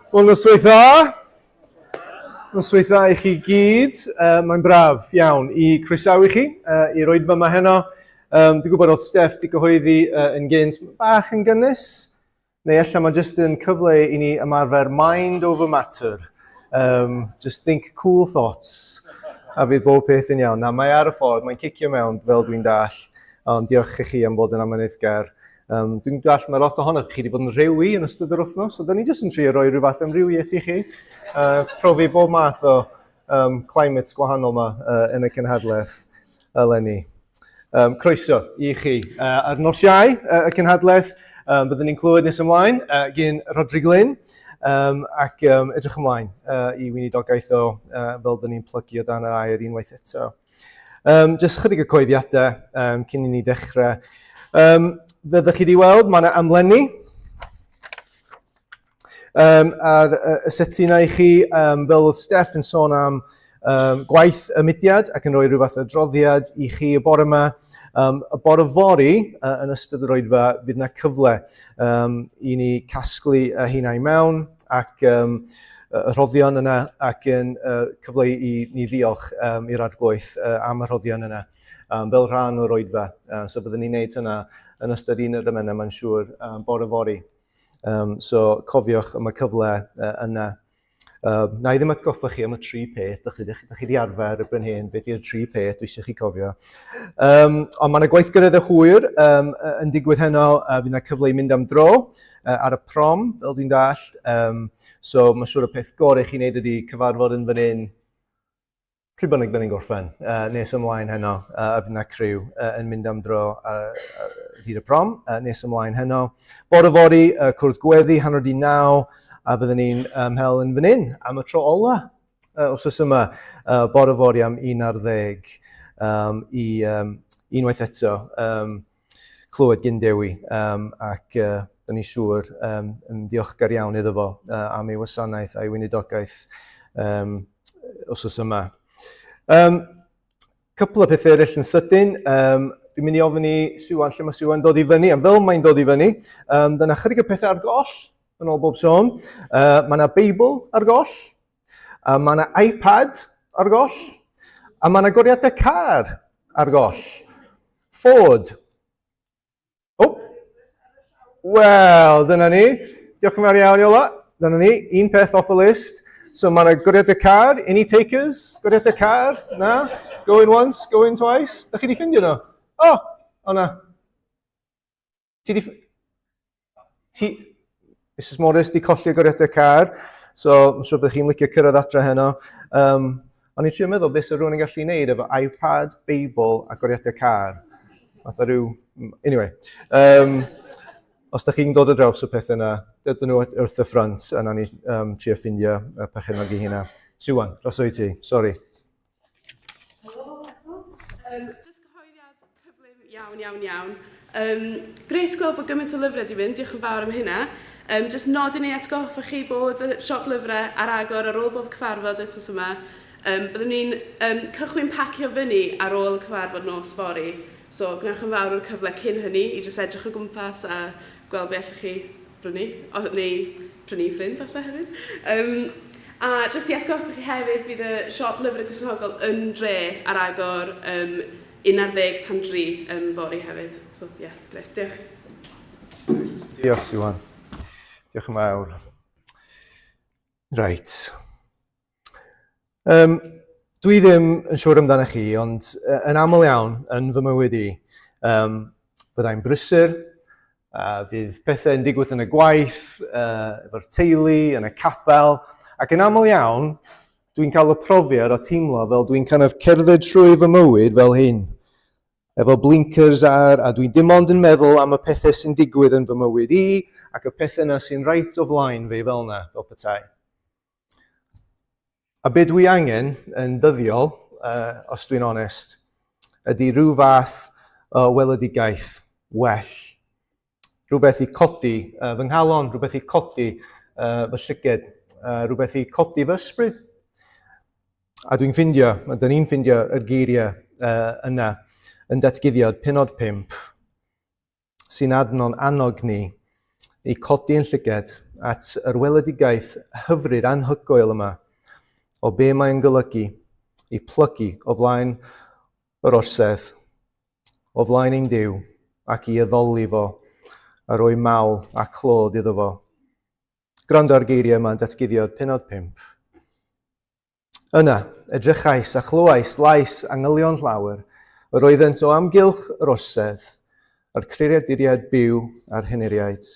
Wel, noswaith dda. Noswaith dda i chi gyd. Uh, mae'n braf iawn i croesawu chi uh, i'r oedfa yma heno. Um, dwi'n gwybod oedd Steph di gyhoeddi uh, yn gynt bach yn gynnes, neu ella mae jyst yn cyfle i ni ymarfer mind over matter. Um, just think cool thoughts a fydd bob peth yn iawn. Na, mae ar y ffordd, mae'n cicio mewn fel dwi'n dall. Ond diolch i chi am fod yn amyneddgar. Um, dwi'n deall mae lot ohonoch chi wedi bod yn rhewi yn ystod yr wythnos, so da ni jyst yn trio rhoi rhyw fath amrywiaeth i chi. Uh, profi bob math o um, climates gwahanol yma uh, yn y cynhadledd eleni. Um, croeso i chi. Uh, ar nos Iau, uh, y cynhadledd, um, byddwn ni'n clywed nes ymlaen uh, gyn Rhodri Glyn, um, ac um, edrych ymlaen uh, i weinidogaeth o uh, fel dyn ni'n plygu o dan yr air unwaith eto. Um, jyst chydig o coeddiadau um, cyn i ni ddechrau. Um, Fyddwch chi wedi weld, mae yna amlenni um, ar y seti yna i chi, um, fel oedd Steph yn sôn am um, gwaith y mudiad ac yn rhoi rhyw fath o adroddiad i chi y bore yma. Um, y bore fory, uh, yn ystod yr oedfa, fydd yna cyfle um, i ni casglu y heina i mewn ac um, y rhoddion yna ac yn uh, cyfle i ni ddiolch um, i'r arglwydd uh, am y rhoddion yna um, fel rhan o'r oedfa. Uh, so byddwn ni'n neud hynna yn ystod un o'r ymenau, mae'n siŵr, um, bore fory. Um, so cofiwch am y cyfle uh, yna. Uh, na i ddim atgoffa chi am y tri peth, dych chi, dych chi wedi arfer y bryn hyn, beth yw'r tri peth dwi eisiau chi cofio. Um, ond mae yna gweithgareddau hwyr um, yn digwydd heno, uh, fydd yna cyfle i mynd am dro uh, ar y prom, fel dwi'n dallt. Um, so mae'n siŵr y peth gorau i chi wneud ydy cyfarfod yn fan hyn pryd bynnag dyn ni'n gorffen, uh, nes ymlaen heno, uh, a fydd yna criw uh, yn mynd am dro uh, uh, hyd y prom, uh, nes ymlaen heno. Bore fory, uh, cwrdd gweddi, 9:30, a fyddwn ni'n um, hel yn fan hyn am y tro ola uh, wsos yma, uh, bore fory am 11, um, i um, unwaith eto um, clywed gyn Dewi, um, ac uh, dyn ni siŵr um, yn ddiolchgar iawn iddo fo uh, am ei wasanaeth a'i weinidogaeth um, wsos yma. Um, cwpl o pethau eraill yn sydyn. Um, dwi'n mynd i ofyn i Siwan lle mae Siwan dod i fyny, a fel mae'n dod i fyny, um, dyna chydig o pethau ar goll, yn ôl bob sôn. Uh, mae yna Beibl ar goll, uh, mae yna iPad ar goll, a mae yna goriadau car ar goll. Ford. O! Wel, dyna ni. Diolch yn fawr iawn, Iola. Dyna ni. Un peth off y list. So mae yna goriadau car. Any takers? Goriadau car? Na? Going once, going twice? Da chi di ffindio nhw? O! Oh, o na. Ti di... Ti... Mrs Morris di colli goriadau car, so I'm siŵr byddwch chi'n licio cyrraedd adre heno. Um, o'n i'n trio meddwl beth sy'n rhywun yn gallu neud efo iPad, Beibl a goriadau car. Fatha rhyw... Anyway. Um, os da chi'n dod o draws y pethau yna, dydyn nhw wrth y ffrant, a na ni um, trio ffindio y perchennog i hynna. Siwan, drosodd i ti, sori. Helo eto. Um, just cyhoeddiad cyflym iawn, iawn, iawn. Um, grêt gweld bod gymaint o lyfrau di fynd, diolch yn fawr am hynna. Um, just nod i ni atgoffa chi bod y siop lyfrau ar agor ar ôl bob cyfarfod wythnos yma. Um, byddwn ni'n um, cychwyn pacio fyny ar ôl y cyfarfod nos fory. So, gwnewch yn fawr o'r cyfle cyn hynny i jyst edrych o gwmpas a gweld be allwch chi brynu, o, neu prynu i ffrind falle hefyd. Um, a jyst i atgoffa chi hefyd, bydd y siop lyfrau Gristnogol yn dre ar agor um, 11 tan 3 um, fory hefyd. So, ie, yeah, gret. Diolch. Diolch, Siwan. Diolch yn fawr. Reit. Um, dwi ddim yn siŵr amdano chi, ond yn aml iawn yn fy mywyd i, um, byddai'n brysur, a fydd pethau yn digwydd yn y gwaith, uh, efo'r teulu, yn y capel, ac yn aml iawn, dwi'n cael y profiad o teimlo fel dwi'n kind of cerdded trwy fy mywyd fel hyn, efo blinkers ar, a dwi'n dim ond yn meddwl am y pethau sy'n digwydd yn fy mywyd i, ac y pethau yna sy'n reit o flaen fi fel yna, fel petai. A be dwi angen yn dyddiol, uh, os dwi'n onest, ydy rhyw fath o weledigaeth well. Rhywbeth i codi uh, fy nghalon, rhywbeth i codi uh, fy llyged, uh, rhywbeth i codi fy ysbryd. A dwi'n ffindio, a dyn ni'n ffindio yr geiriau uh, yna yn datguddiad penod 5, sy'n adno'n annog ni i codi yn llyged at yr weledigaeth hyfryd anhygoel yma o be mae'n golygu i plygu o flaen yr orsedd, o flaen ein Duw, ac i addoli fo a rhoi mawl a clod iddo fo. Gwrando ar geiriau yma yn datguddiad penod 5. Yna, edrychais a chlywais lais angylion llawer, yr oeddent o amgylch yr orsedd, a'r creaduriaid byw a'r henuriaid.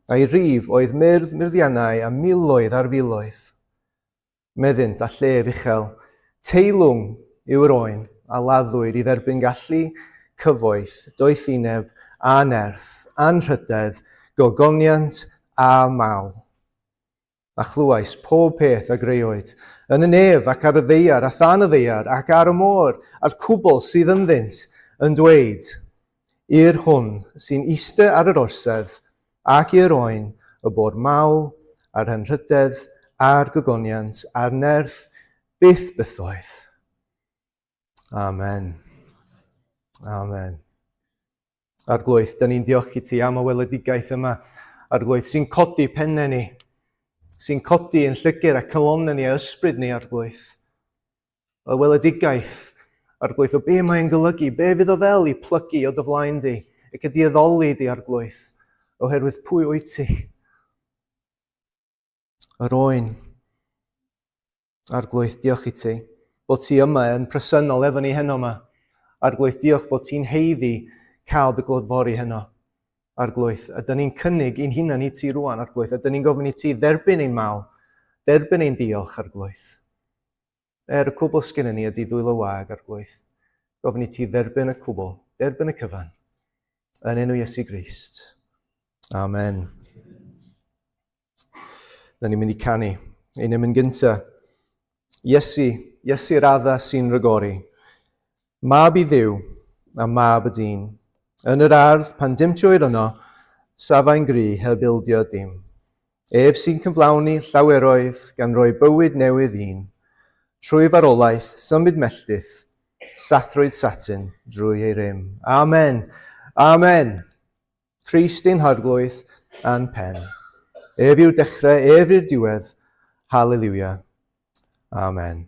A'i rif oedd myrdd myrddiannau a miloedd ar filoedd. Meddynt a llef uchel, teilwng yw'r oen a laddwyd i dderbyn gallu, cyfoeth, doethineb a nerth, anrhydedd, gogoniant a mawl. A chlywais pob peth a greuwyd, yn y nef ac ar y ddaear a than y ddaear ac ar y môr, a'r cwbl sydd ynddynt, yn dweud, I'r hwn sy'n iste ar yr orsedd, ac i'r oen, y bo'r mawl, a'r anrhydedd, a'r gogoniant, a'r nerth, byth bythoedd. Amen. Amen. Arglwydd, da ni'n diolch i ti am y weledigaeth yma. Arglwydd, sy'n codi pennau ni, sy'n codi yn llygir a calonnau ni a ysbryd ni, Arglwydd. Y weledigaeth, Arglwydd, o be mae'n golygu, be fydd o fel i plygu o dy flaen di, ac y addoli di, Arglwydd, oherwydd pwy wyt ti? Yr oen. Arglwydd, diolch i ti bod ti yma yn presennol efo ni heno yma. Arglwydd, diolch bod ti'n heiddi cael dy glodfori heno. Arglwydd, a dyn ni'n cynnig ein hunan i ti rwan, Arglwydd, a dyn ni'n gofyn i ti dderbyn ein mawl, derbyn ein diolch, Arglwydd. Er y cwbl sgynnon ni ydy ddwylo wag, Arglwydd. Gofyn i ti dderbyn y cwbl, derbyn y cyfan. Yn enw Iesu Grist. Amen. Da ni'n mynd i canu. Ein emyn gynta. Iesu, Iesu'r adda sy'n rhagori. Mab i Dduw a mab y dyn. Yn yr ardd, pan dimtio'r yno, safai'n gry heb ildio dim. Ef sy'n cyflawni llaweroedd gan roi bywyd newydd un. Trwy farwolaeth, symud melltith, sathrwyd Satan drwy ei rym. Amen. Amen. Crist ein Harglwydd a'n pen. Ef yw'r dechrau, ef yw'r diwedd. Haleliwia. Amen.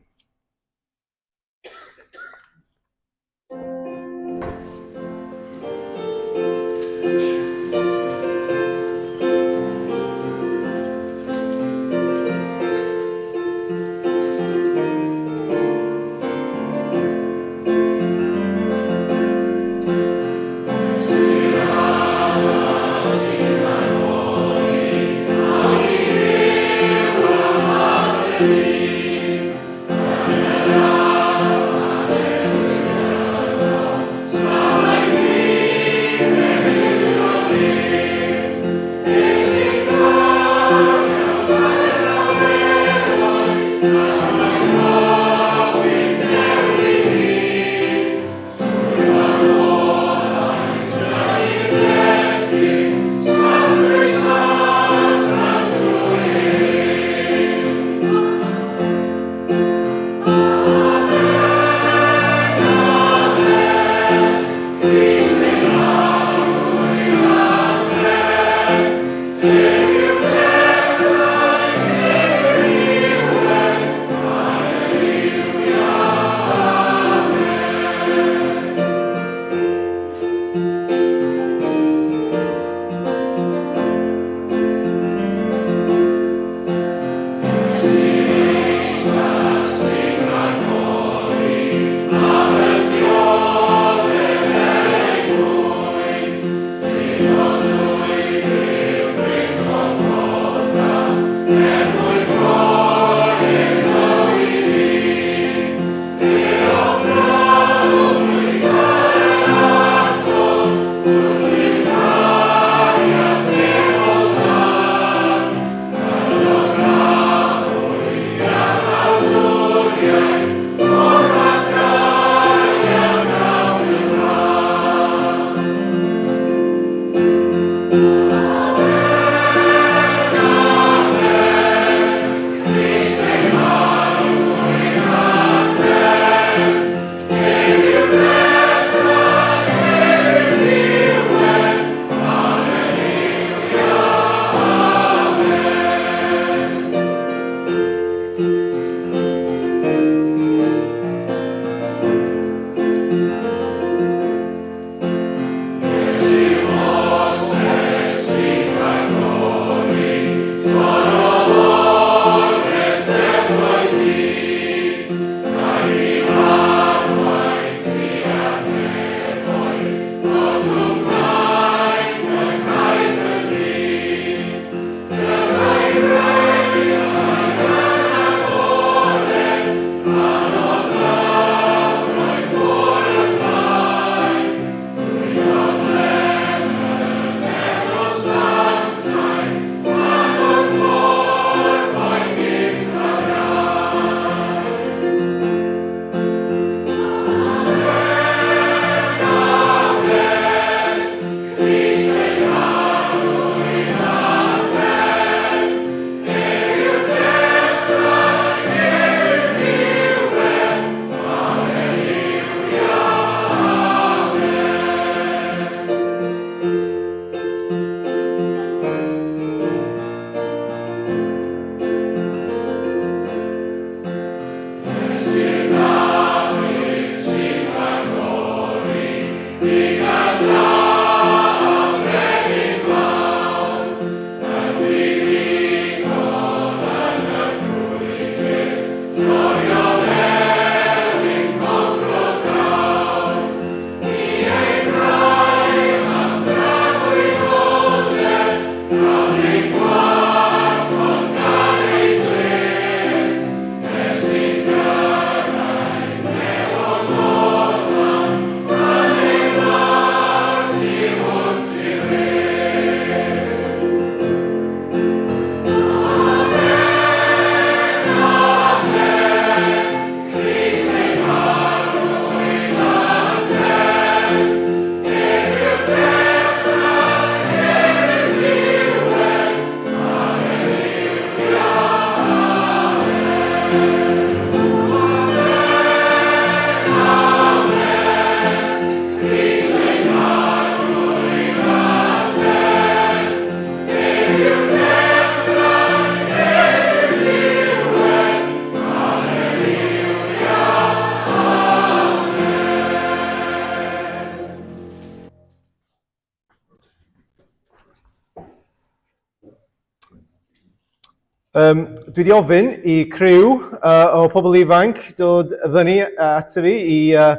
Um, dwi wedi ofyn i criw uh, o pobl ifanc dod fyny at fi i, uh,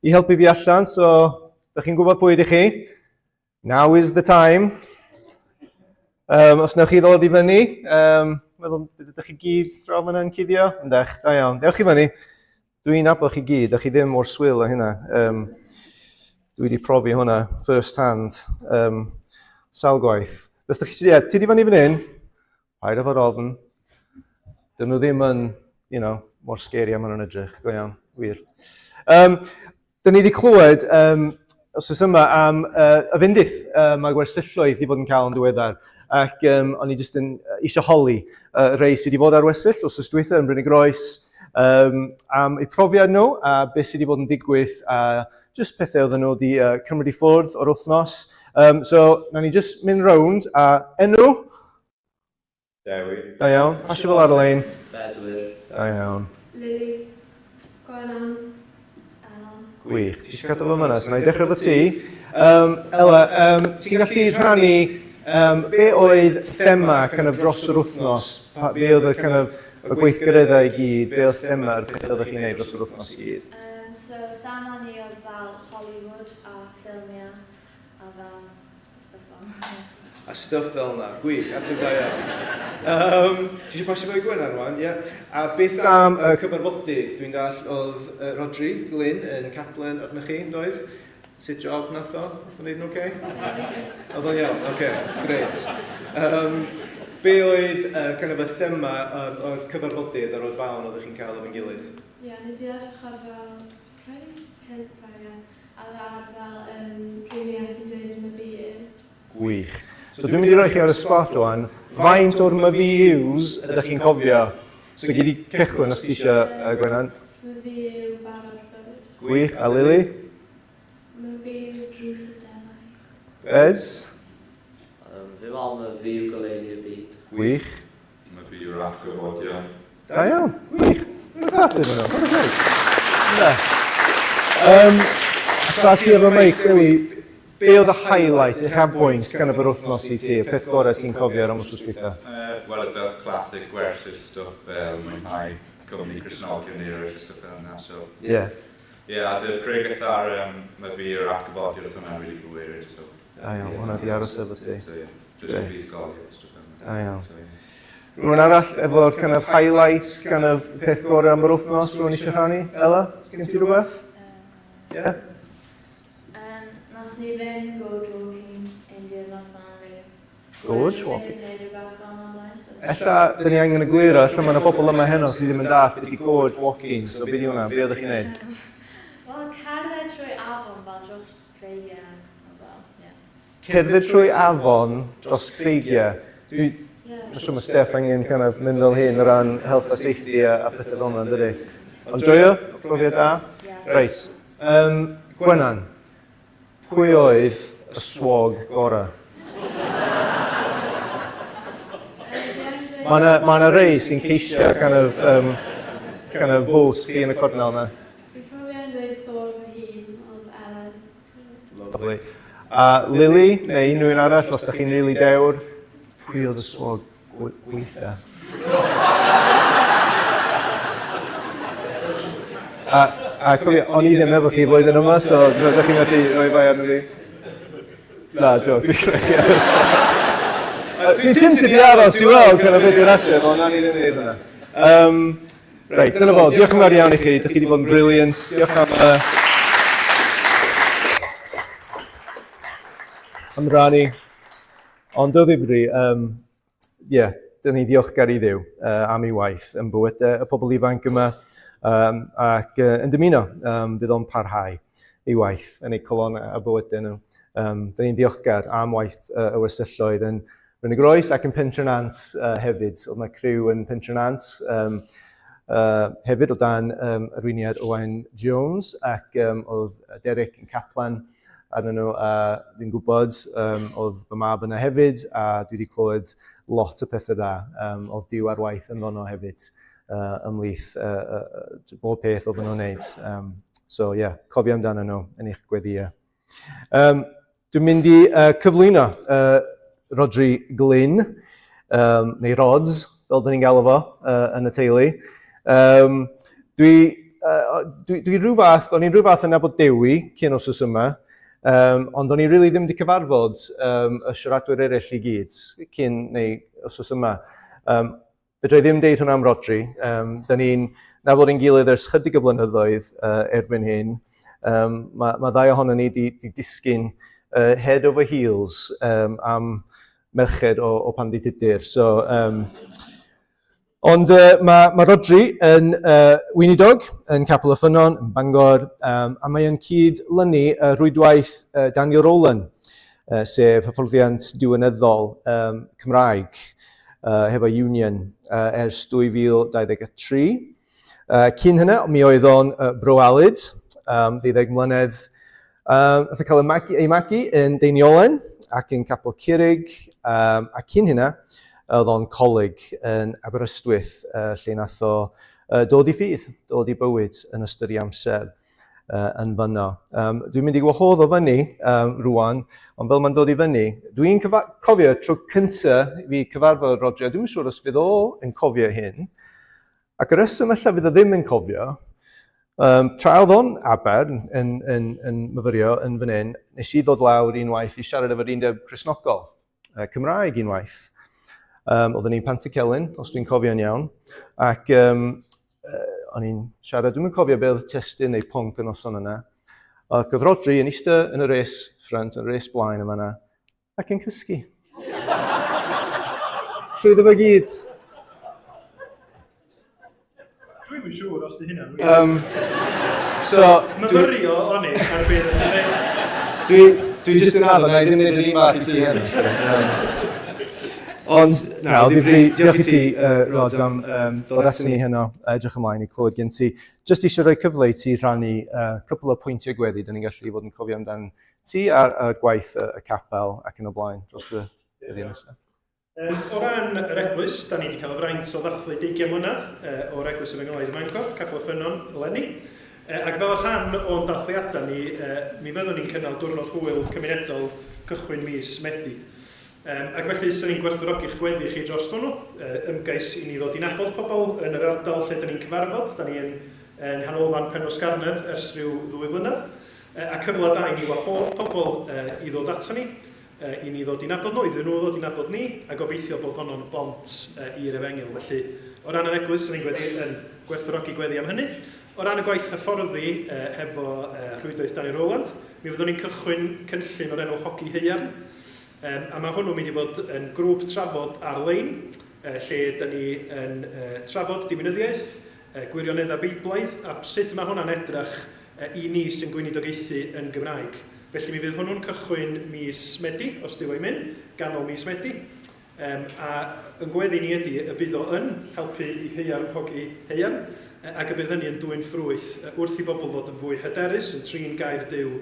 i helpu fi allan, so da chi'n gwybod pwy ydych chi. Now is the time. Um, os newch chi ddod i fyny, um, meddwl, ydych chi gyd draw fyna yn cuddio? Yndech, da iawn. Dewch i fyny. Dwi'n nabod chi gyd, a chi ddim mor swil â hynna. Um, dwi wedi profi hwnna first hand um, sawl gwaith. Os ydych chi, yeah, ti di fyny fan hyn, paid â fod ofn. Dyn nhw ddim yn, you know, mor scary a maen nhw'n edrych, go iawn, wir. Um, Dyn ni wedi clywed um, os yma am uh, y fendith uh, mae gwersylloedd i fod yn cael yn ddiweddar. Ac um, o'n i jyst yn eisiau holi uh, rei sydd wedi fod ar wersyll wrth dwytha yn Bryn y Groes um, am eu profiad nhw a beth sydd wedi fod yn digwydd a jyst pethau oedden nhw wedi uh, cymryd i ffwrdd o'r wythnos. Um, so, na ni jyst mynd rownd a enw Dewi. Da iawn. Pasio fel ar y lein. Bedwyr. Da iawn. Lily. Gwenan. Ela. Gwych. Ti eisiau cadw fo fyna, so na i dechrau efo ti. Um, Ela, um, ti'n gallu rhannu um, be oedd thema kind of dros yr wythnos? Pa, be oedd y kind of, y gweithgareddau i gyd? Be oedd thema'r pethau oeddech chi'n neud dros yr wythnos i gyd? Um, so thema ni oedd fel Hollywood a ffilmiau a fel Stwff fel 'na. A stwff fel 'na. Gwych, ateb da iawn. Um, ti eisiau pasio fo i Gwenan rwan? Ie. Yeah. A beth am y cyfarfodydd? Dwi'n dall oedd uh, Rodri Glyn yn caplen arnoch chi, doedd? Sut job nath o? Nath o'n neud yn oce? Okay? Oedd o'n iawn, oce, okay, grêt. Um, be oedd uh, kind of y thema um, o'r cyfarfodydd ar o'r bawn oeddech chi'n cael efo'n gilydd? Ie, yeah, ni di edrych ar fel, credu pump rhai, A ar fel yym rheini sy'n dweud my fi yw. Gwych. So dwi'n mynd i roi chi ar y spot rwan. Faint o'r my fi yws ydych chi'n cofio? So gei di cychwyn os ti eisiau, uh, Gwenan. My fi yw barod bywyd. Gwych. A Lily? My fi yw drws y defaid. Bez? Um, fi meddwl my fi yw goleuni y byd. Gwych. My fi yw'r atgyfodiad. Da iawn, gwych. Mae'n clap iddyn nhw, mae'n greit. Na. Um, tra ti efo meic, Dewi, be oedd y highlight, y uchafbwynt gan yr wythnos i ti, y peth gorau ti'n cofio ar wythnos dwytha? Uh, Wel, oedd fel classic gwersyll stwff fel mwynhau cwmni Cristnogion eraill a stwff fel yna, so... Ie. Yeah. Ie, yeah, a dy pregeth ar um, my fi yw'r atgyfodiad, oedd hwnna'n really bwerus, so... Da iawn, hwnna di aros efo ti. So, ie, yeah, just y buddugoliaeth a stwff fel yna. Da iawn. So, yeah. Rhywun arall efo'r kind of highlights, kind of peth gorau am yr wythnos, rhywun eisiau rhannu? Ela, gen ti rhywbeth? Ie? Yeah? Um, nath ni fynd gorge walking India, nath hwnna'n really... Gorge walking? Ella, dyn ni angen egluro, ella mae yna bobl yma heno sydd ddim yn dallt beth ydi gorge walking, so beth ydi hwnna, be oeddech chi'n neud? Wel, cerdded trwy afon fel dros creigiau, fel, ie. Cerdded trwy afon dros creigiau. Dwi... Mae'n siŵr mae Steph angen kind of mynd fel hyn o ran health a safety a, a pethau fel yna, dydy? Ond joio? Profiad da? Reit. Um, Gwenan, pwy oedd y swog gorau? Mae yna ma rei sy'n ceisio kind of, um, kind of vote chi yn y cornel yna. Fi probably yn dweud swog fy hun, ond Ellen. Lovely. A Lily, neu unrhyw un arall, os da chi'n rili really dewr, pwy oedd y swog gweitha? A, a cofio, o'n i ddim efo chi flwyddyn yma, so ydych chi'n methu rhoi fai arno fi. Na, joke, dwi'n rhoi chi ar y spot. Dwi'n tempted i aros i weld kind of beth yw'r ateb, ond na ni ddim yn neud hwnna. Um, Reit, dyna fo. Diolch yn fawr iawn i chi. Dych chi wedi bod yn brilliant. Diolch am, uh, am rannu. Ond o ddifri, um, yeah, dyn ni ddiolchgar i Dduw uh, am ei waith yn bywydau y pobl ifanc yma um, ac uh, yn dymuno um, fydd o'n parhau ei waith yn eu colonnau a bywydau nhw. Um, dyn ni'n ddiolchgar am waith uh, y wersylloedd yn Bryn y Groes ac yn Pentre Nant uh, hefyd. Oedd yna criw yn Pentre Nant um, uh, hefyd o dan um, arweiniad Owain Jones ac um, oedd Derek yn caplan arnyn nhw a dwi'n gwybod um, oedd fy mab yna hefyd a dwi wedi clywed lot o pethau da. Um, oedd Duw ar waith yn fanno hefyd uh, ymhlith uh, uh, bob peth oedden nhw'n wneud. Um, so ie, yeah, cofio amdano nhw yn eich gweddïau. Um, dwi'n mynd i uh, cyflwyno uh, Rodri Glyn, um, neu Rods, fel dyn ni'n galw fo yn y teulu. Um, dwi, dwi, dwi rhyw fath, o'n i'n rhyw fath yn nabod Dewi cyn wsos yma, um, ond o'n i really ddim wedi cyfarfod um, y siaradwyr eraill i gyd cyn neu wsos yma. Um, Fedra i ddim deud hwnna am Rhodri. Um, da ni'n nabod ein gilydd ers chydig o blynyddoedd uh, erbyn hyn. Um, mae, mae ddau ohono ni di, di disgyn uh, head over heels um, am merched o, o Pandy Tudur. So, um, ond uh, mae, mae Rhodri yn uh, weinidog yn Capel y Ffynnon, yn Bangor, um, a mae o'n cyd-lynu uh, rwydwaith uh, Daniel Rowland, uh, sef hyfforddiant diwynyddol um, Cymraeg. uh, hefo Union uh, ers 2023. Uh, cyn hynny, mi oedd o'n uh, Bro Alid, um, 12 mlynedd. Um, nath o cael ei magu, ei magu yn Deiniolen ac yn Capel Curig, um, a cyn hynna, oedd o'n coleg yn Aberystwyth, uh, lle nath o uh, dod i ffydd, dod i bywyd yn ystod ei amser. uh, yn fanno. Um, dwi'n mynd i gwahodd o fyny um, rwan, ond fel mae'n dod i fyny, dwi'n cofio tro cyntaf fi cyfarfod Roger, dwi'n siŵr os fydd o yn cofio hyn, ac y reswm ella fydd o ddim yn cofio, um, tra oedd o'n Aber yn, yn, yn, yn myfyrio yn fan hyn, nes i ddod lawr unwaith i siarad efo'r undeb Cristnogol, uh, Cymraeg unwaith. Um, oedden ni'n Pantycelyn, os dwi'n cofio'n iawn, ac um, uh, o'n i'n siarad, dwi'n cofio beth oedd testun neu pwnc y noson yna. Ac oedd Rodri yn eistedd yn y res ffrant, yn y res blaen yma yna, ac yn cysgu. Trwy fo gyd. Dwi'm yn siŵr os di hynna'n wir. Um, so, Myfyrio o'n i ar beth ti'n dweud. Dwi, dwi jyst yn addo, na i ddim wneud yr un fath i ti heno. So, um, ond, na, o ddifri, diolch i ti, uh, Rod, am um, dod ato ni heno, edrych ymlaen i clywed gen ti. Jyst eisiau rhoi cyfle i ti rhannu uh, cwpl o pwyntiau gweddi, dyn ni'n gallu fod yn cofio amdan ti a'r, ar gwaith y, y capel ac yn y blaen dros y dyddiau nesaf. Um, o ran yr eglwys, da ni wedi cael y fraint o ddathlu 20 mlynedd uh, o'r Eglwys Efengylaidd ym Mangor, Capel y Ffynnon, eleni. Uh, ac fel rhan o'n dathliadau ni, uh, mi fyddwn ni'n cynnal diwrnod hwyl cymunedol cychwyn mis Medi. Um, ac felly, swn i'n gwerthfawrogi'ch gweddi chi dros hwnnw. Uh, ymgais i ni ddod i nabod pobl yn yr ardal lle da ni'n cyfarfod. Da ni yn, yn Nghanolfan Penrhosgarnedd ers rhyw ddwy flynedd. Uh, a cyfle da i ni wahodd pobl uh, i ddod ato ni. i ni ddod i nabod nhw, iddyn nhw ddod i nabod ni, a gobeithio bod honno'n bont i'r efengyl. Felly, o ran yr eglwys, ni'n gweddi, yn gwerthfawrogi gweddi am hynny. O ran y gwaith hyfforddi hefo rhwydwaith Daniel Rowland, mi fyddwn ni'n cychwyn cynllun o'r enw Hogi Haearn, a mae hwnnw'n mynd i fod yn grŵp trafod ar-lein, lle dyn ni yn trafod diwinyddiaeth, gwirioneddau Beiblaidd, a sut mae hwnna'n edrych i ni sy'n gweinidogaethu yn Gymraeg. Felly mi fydd hwnnw'n cychwyn mis Medi, os Duw a'i myn, ganol mis Medi. Um, a yn gweddi ni ydy y bydd o yn helpu i haearn hogi haearn, ac y bydd hynny yn dwyn ffrwyth wrth i bobl ddod yn fwy hyderus yn trin gair Duw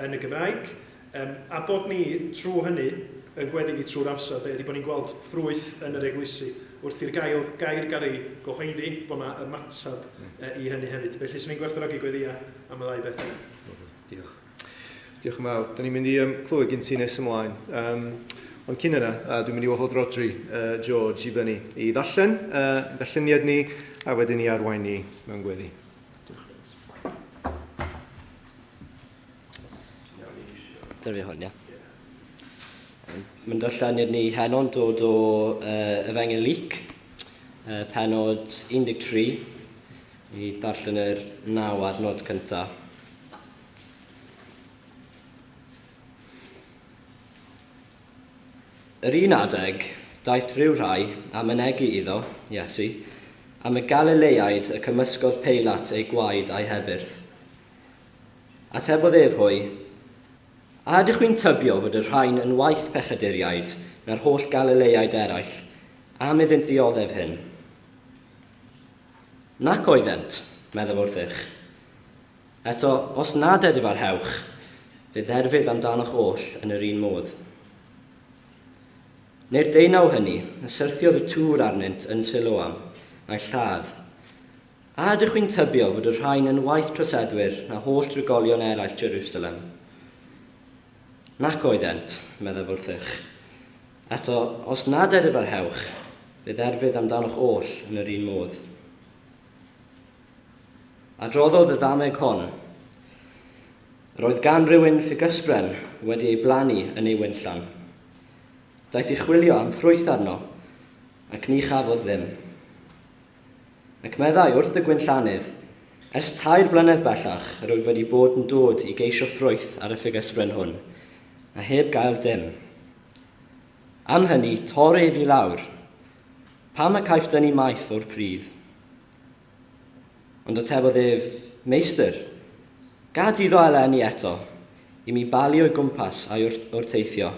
yn y Gymraeg. Yym, a bod ni, trwy hynny, yn gweddi ni trwy'r amser, de, ydy bod ni'n gweld ffrwyth yn yr eglwysi, wrth i'r gael, gair gael ei gyhoeddi, bod 'na ymateb i hynny hefyd. Felly, 'swn i'n gwerthfawrogi gweddïau am y ddau beth yna. Diolch. Diolch yn fawr. Da ni'n mynd i um, clywed gen ti nes ymlaen. Um, ond cyn yna, uh, dwi'n mynd i wahodd Rodri uh, George i fyny i ddarllen uh, ddarlleniad ni a wedyn i arwain ni mewn gweddi. Dyna fi hwn, ie. Mae'n darlleniad ni heno'n dod o uh, Efengyl Luc, uh, penod 13, i darllen yr naw adnod cyntaf. Yr un adeg, daeth rhyw rhai a mynegi iddo, Iesu, am y Galileaid y cymysgodd Peilat eu gwaed a'u hebyrth. Atebodd ef hwy, A ydych chwi'n tybio fod y rhain yn waeth pechaduriaid na'r holl Galileaid eraill, am iddynt ddioddef hyn? Nac oeddent, meddaf wrthych. Eto, os nad edifarhewch, fe dderfydd amdanoch oll yn yr un modd. Neu'r deunaw hynny, y syrthiodd y tŵr arnynt yn Siloam, a'i lladd. A ydych chwi'n tybio fod y rhain yn waeth troseddwyr na holl drigolion eraill Jerusalem? Nac oeddent, meddaf wrthych. Eto, os nad edifarhewch, Fe dderfydd amdanoch oll yn yr un modd. Adroddodd y ddameg hon. Yr oedd gan rywun ffigysbren wedi ei blannu yn ei winllan. Daeth i chwilio am ffrwyth arno, ac ni chafodd ddim. Ac meddai wrth y gwinllannydd, Ers tair blynedd bellach yr wyf wedi bod yn dod i geisio ffrwyth ar y ffigysbren hwn, a heb gael dim. Am hynny, tor ef i lawr. Pam y caiff dynnu maeth o'r pridd? Ond atebodd ef, Meistr, gad iddo eleni eto, i mi balu o'i gwmpas a'i wrteithio.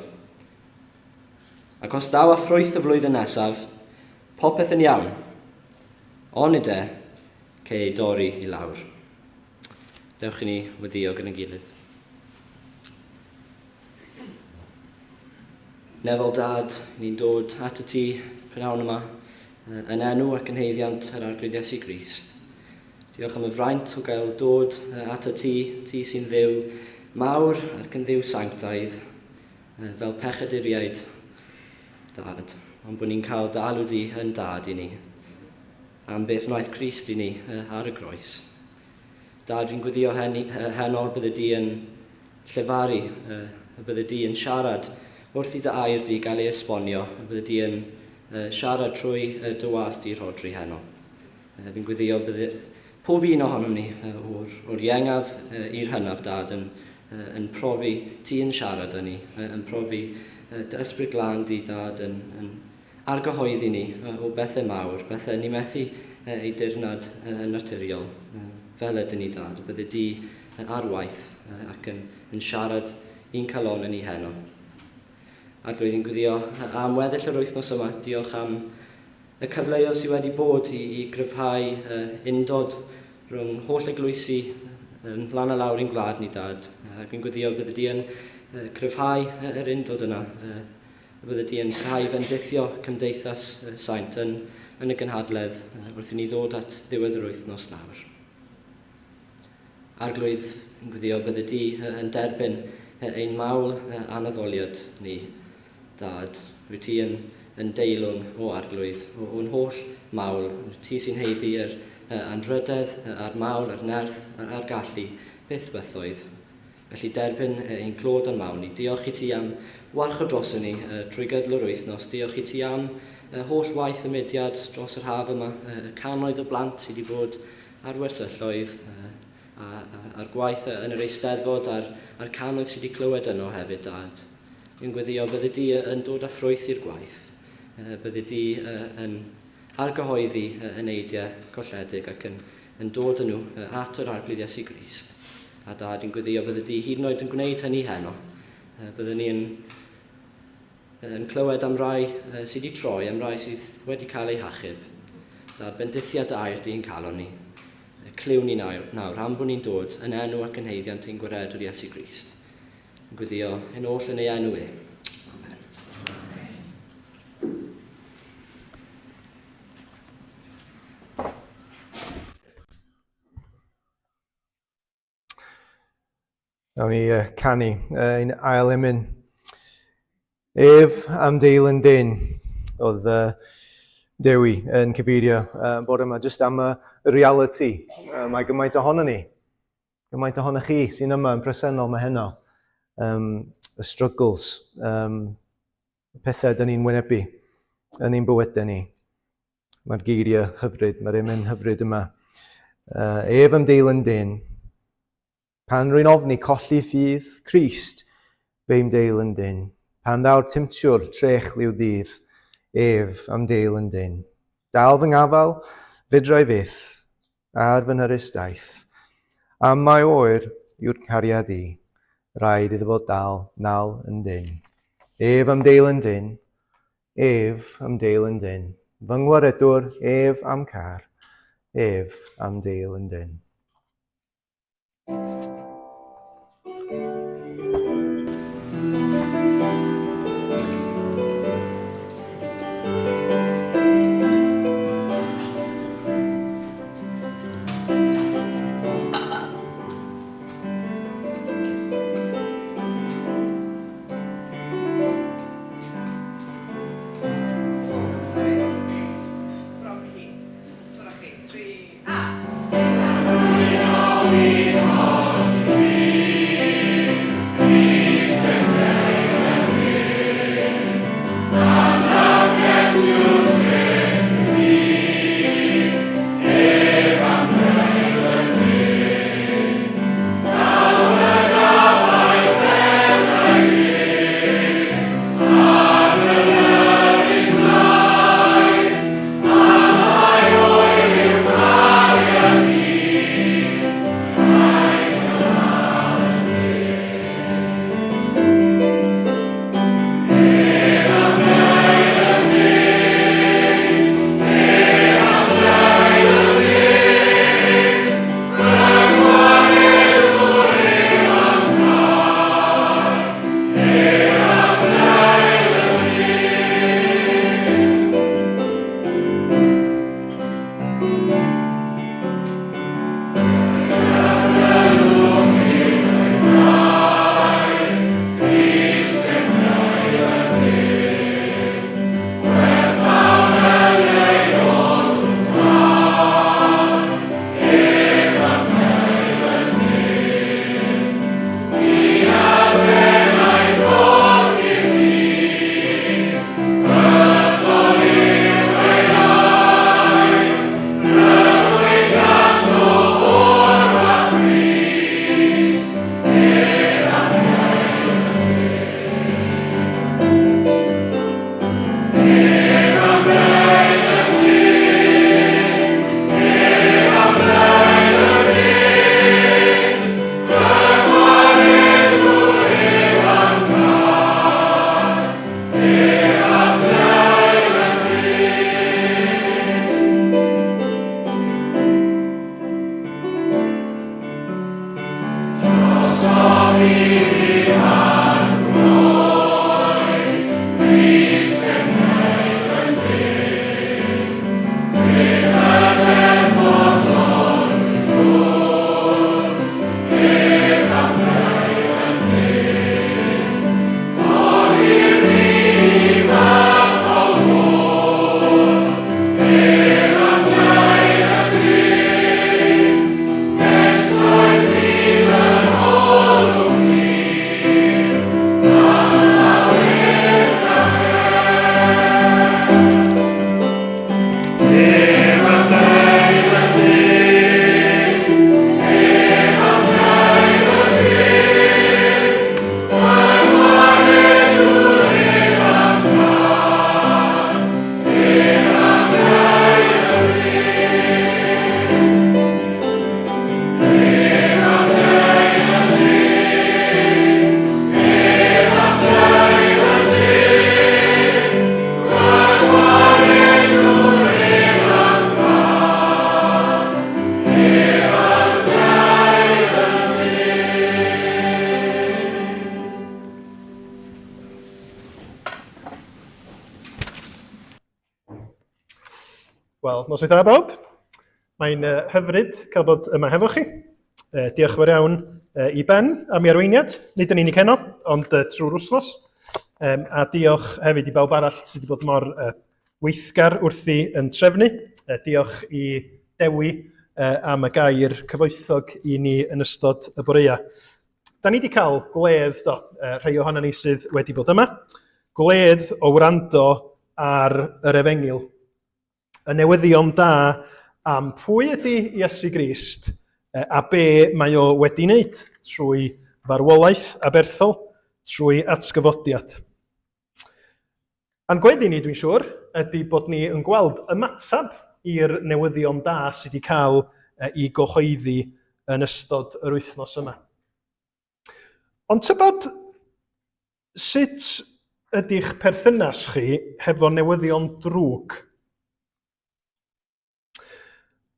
Ac os daw â ffrwyth y flwyddyn nesaf, popeth yn iawn. Onid e, cei ei dorri i lawr. Dewch i ni weddio gyda'n gilydd. Nefol Dad, ni'n dod at y ti prynhawn yma, yn enw ac yn heiddiant yr Arglwydd Iesu Grist. Diolch am y fraint o gael dod at y ti, ti sy'n ddiw mawr ac yn ddiw sanctaidd, fel pechaduriaid, Dad, ond bod ni'n cael dy alw di yn dad i ni, am beth wnaeth Crist i ni ar y groes. Dad, fi'n gweddio heno bydde di yn llefaru, y bydde di yn siarad wrth i dy air di gael ei esbonio, y bydde di yn siarad trwy dy was di Rhodri heno. Fi'n gweddio bydde pob un ohonom ni, o'r, or iengaf i'r hynaf, Dad, yn, yn profi ti yn siarad â ni, yn profi dy ysbryd glân di, Dad, yn, yn argyhoeddi ni o bethau mawr, bethau ni methu eu dirnad yn naturiol, fel ydyn ni, Dad, bydde di ar waith ac yn, yn siarad i'n calon ni heno. Arglwydd, yn gweddio am weddill yr wythnos yma, diolch am Y cyfleoedd sydd wedi bod i, i gryfhau undod rhwng holl eglwysi um, lan a lawr i'n gwlad ni, Dad. Ac yn gweddio bydde di yn cryfhau yr undod yna. Y bydde di yn parhau i fendithio cymdeithas saint yn, yn y gynhadledd wrth i ni ddod at ddiwedd yr wythnos nawr. Arglwydd, yn gweddio bydde di yn derbyn ein mawl a'n addoliad ni. Dad, rwyt ti yn, yn deilwng, o Arglwydd, o, o'n holl mawl. Rwyt ti sy'n haeddu yr anrhydedd, a'r mawl, a'r nerth, a'r, a'r gallu, byth bythoedd. Felly derbyn ein clod a'n mawl ni. Diolch i ti am warchod droson ni trwy gydol yr wythnos. Diolch i ti am holl waith y mudiad dros yr haf yma, y cannoedd o blant sydd wedi bod ar wersylloedd, a'r gwaith yn yr Eisteddfod a'r, a'r cannoedd sydd wedi clywed yno hefyd, Dad. Yn gweddio byddi di yn dod â ffrwyth i'r gwaith. Byddi di yn argyhoeddi y eneidiau colledig ac yn, yn dod â nhw at yr Arglwydd Iesu Grist. A Dad, yn gweddio byddi di hyd yn oed yn gwneud hynny heno. Byddwn ni yn, yn clywed am rai sydd wedi troi, am rai sydd wedi cael eu hachub. Dad, bendithia dy air di yn calon ni. Clyw ni nawr, nawr am bod ni'n dod yn enw ac yn haeddiant ein Gwaredwr Iesu Grist. Yn gweddio hyn oll yn ei enw e. Amen. Nawn ni canu ein ail emyn. Ef am deil yn dyn oedd Dewi yn cyfeirio bore yma, jyst am y reality. Mae gymaint ohono ni. Gymaint ohonoch chi sy'n yma yn presennol mae heno. Um, y struggles, um, y pethau dyn ni'n wynebu yn ein bywydau ni. Mae'r geiriau hyfryd, mae'r emyn hyfryd yma. Ef am deilyn dyn. Pan rwy'n ofni colli ffydd Crist, fe'm deilyn dyn. Pan ddaw'r temtiwr trech liw ddydd, ef am deilyn dyn. Dal fy ngafael, fedrai fyth, Ar fy nyrys daith. Am mai oer yw'r cariad i, Rhaid iddo fod dal nal yn dynn. Ef am deil yn dynn, Ef am deil yn dynn. Fy ngwaredwr, ef am car, Ef am deil yn dynn. Sorry. Wel, noswaith dda bawb. Mae'n uh, hyfryd cael bod yma hefo chi. Uh, diolch yn fawr iawn uh, i Ben am ei arweiniad, nid yn unig heno, ond uh, trwy'r wythnos. Um, a diolch hefyd i bawb arall sydd wedi bod mor uh, weithgar wrthi yn trefnu. Uh, diolch i Dewi uh, am y gair cyfoethog i ni yn ystod y boreau. Da ni wedi cael gwledd, do, uh, rhai ohono ni sydd wedi bod yma, gwledd o wrando ar yr efengyl. Y newyddion da am pwy ydy Iesu Grist a be mae o wedi wneud trwy farwolaeth aberthol, trwy atgyfodiad. A'n gweddi ni, dwi'n siŵr, ydy bod ni yn gweld ymateb i'r newyddion da sydd wedi cael ei gyhoeddi yn ystod yr wythnos yma. Ond tybed sut ydy'ch perthynas chi hefo newyddion drwg?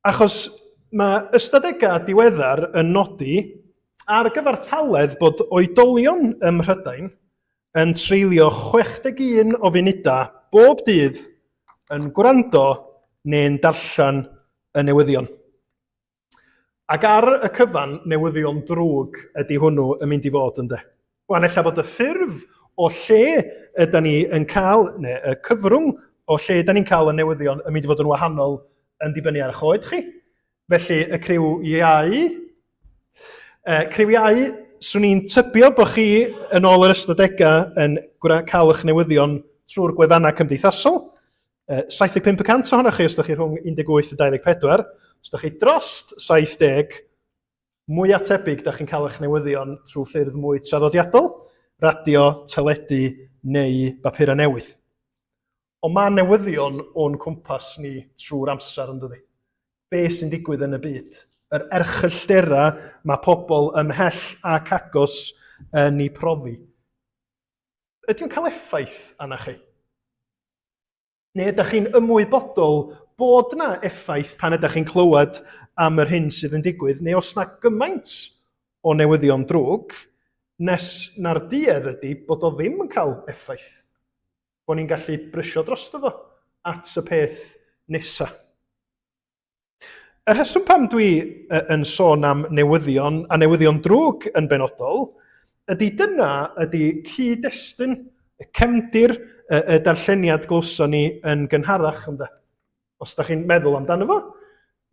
Achos mae ystadegau diweddar yn nodi ar gyfartaledd bod oedolion ym Mhrydain yn treulio 61 o funudau bob dydd yn gwrando neu'n darllen y newyddion. Ac ar y cyfan, newyddion drwg ydy hwnnw yn mynd i fod ynde. Wan, ella bod y ffurf o lle yda ni yn cael, neu y cyfrwng o lle yda ni'n cael y newyddion yn mynd i fod yn wahanol yn dibynnu ar eich oed chi. Felly, y criw iau, criw iau, swn i'n tybio bod chi yn ôl yr ystadegau yn cael eich newyddion trwy'r gwefannau cymdeithasol. 75% ohonoch chi os ydych chi rhwng 18 a 24, os ydych chi drost 70, mwy atebyg da chi'n cael eich newyddion trwy ffyrdd mwy traddodiadol, radio, teledu neu bapurau newydd. Ond mae newyddion o'n cwmpas ni trwy'r amser yn dydi? Be sy'n digwydd yn y byd? Yr erchyllterau mae pobl ymhell ac agos yn ei profi. Ydy o'n cael effaith arna chi? Neu ydych chi'n ymwybodol bod na effaith pan ydych chi'n clywed am yr hyn sydd yn digwydd, neu os na gymaint o newyddion drwg, nes na'r duedd ydy bod o ddim yn cael effaith. Bod ni'n gallu brysio drosto fo at y peth nesaf. Y rheswm pam dwi yn sôn am newyddion, a newyddion drwg yn benodol, ydy dyna ydy cyd-destun, y cefndir, y, y darlleniad glywson ni yn gynharach ynde. Os da chi'n meddwl amdano fo,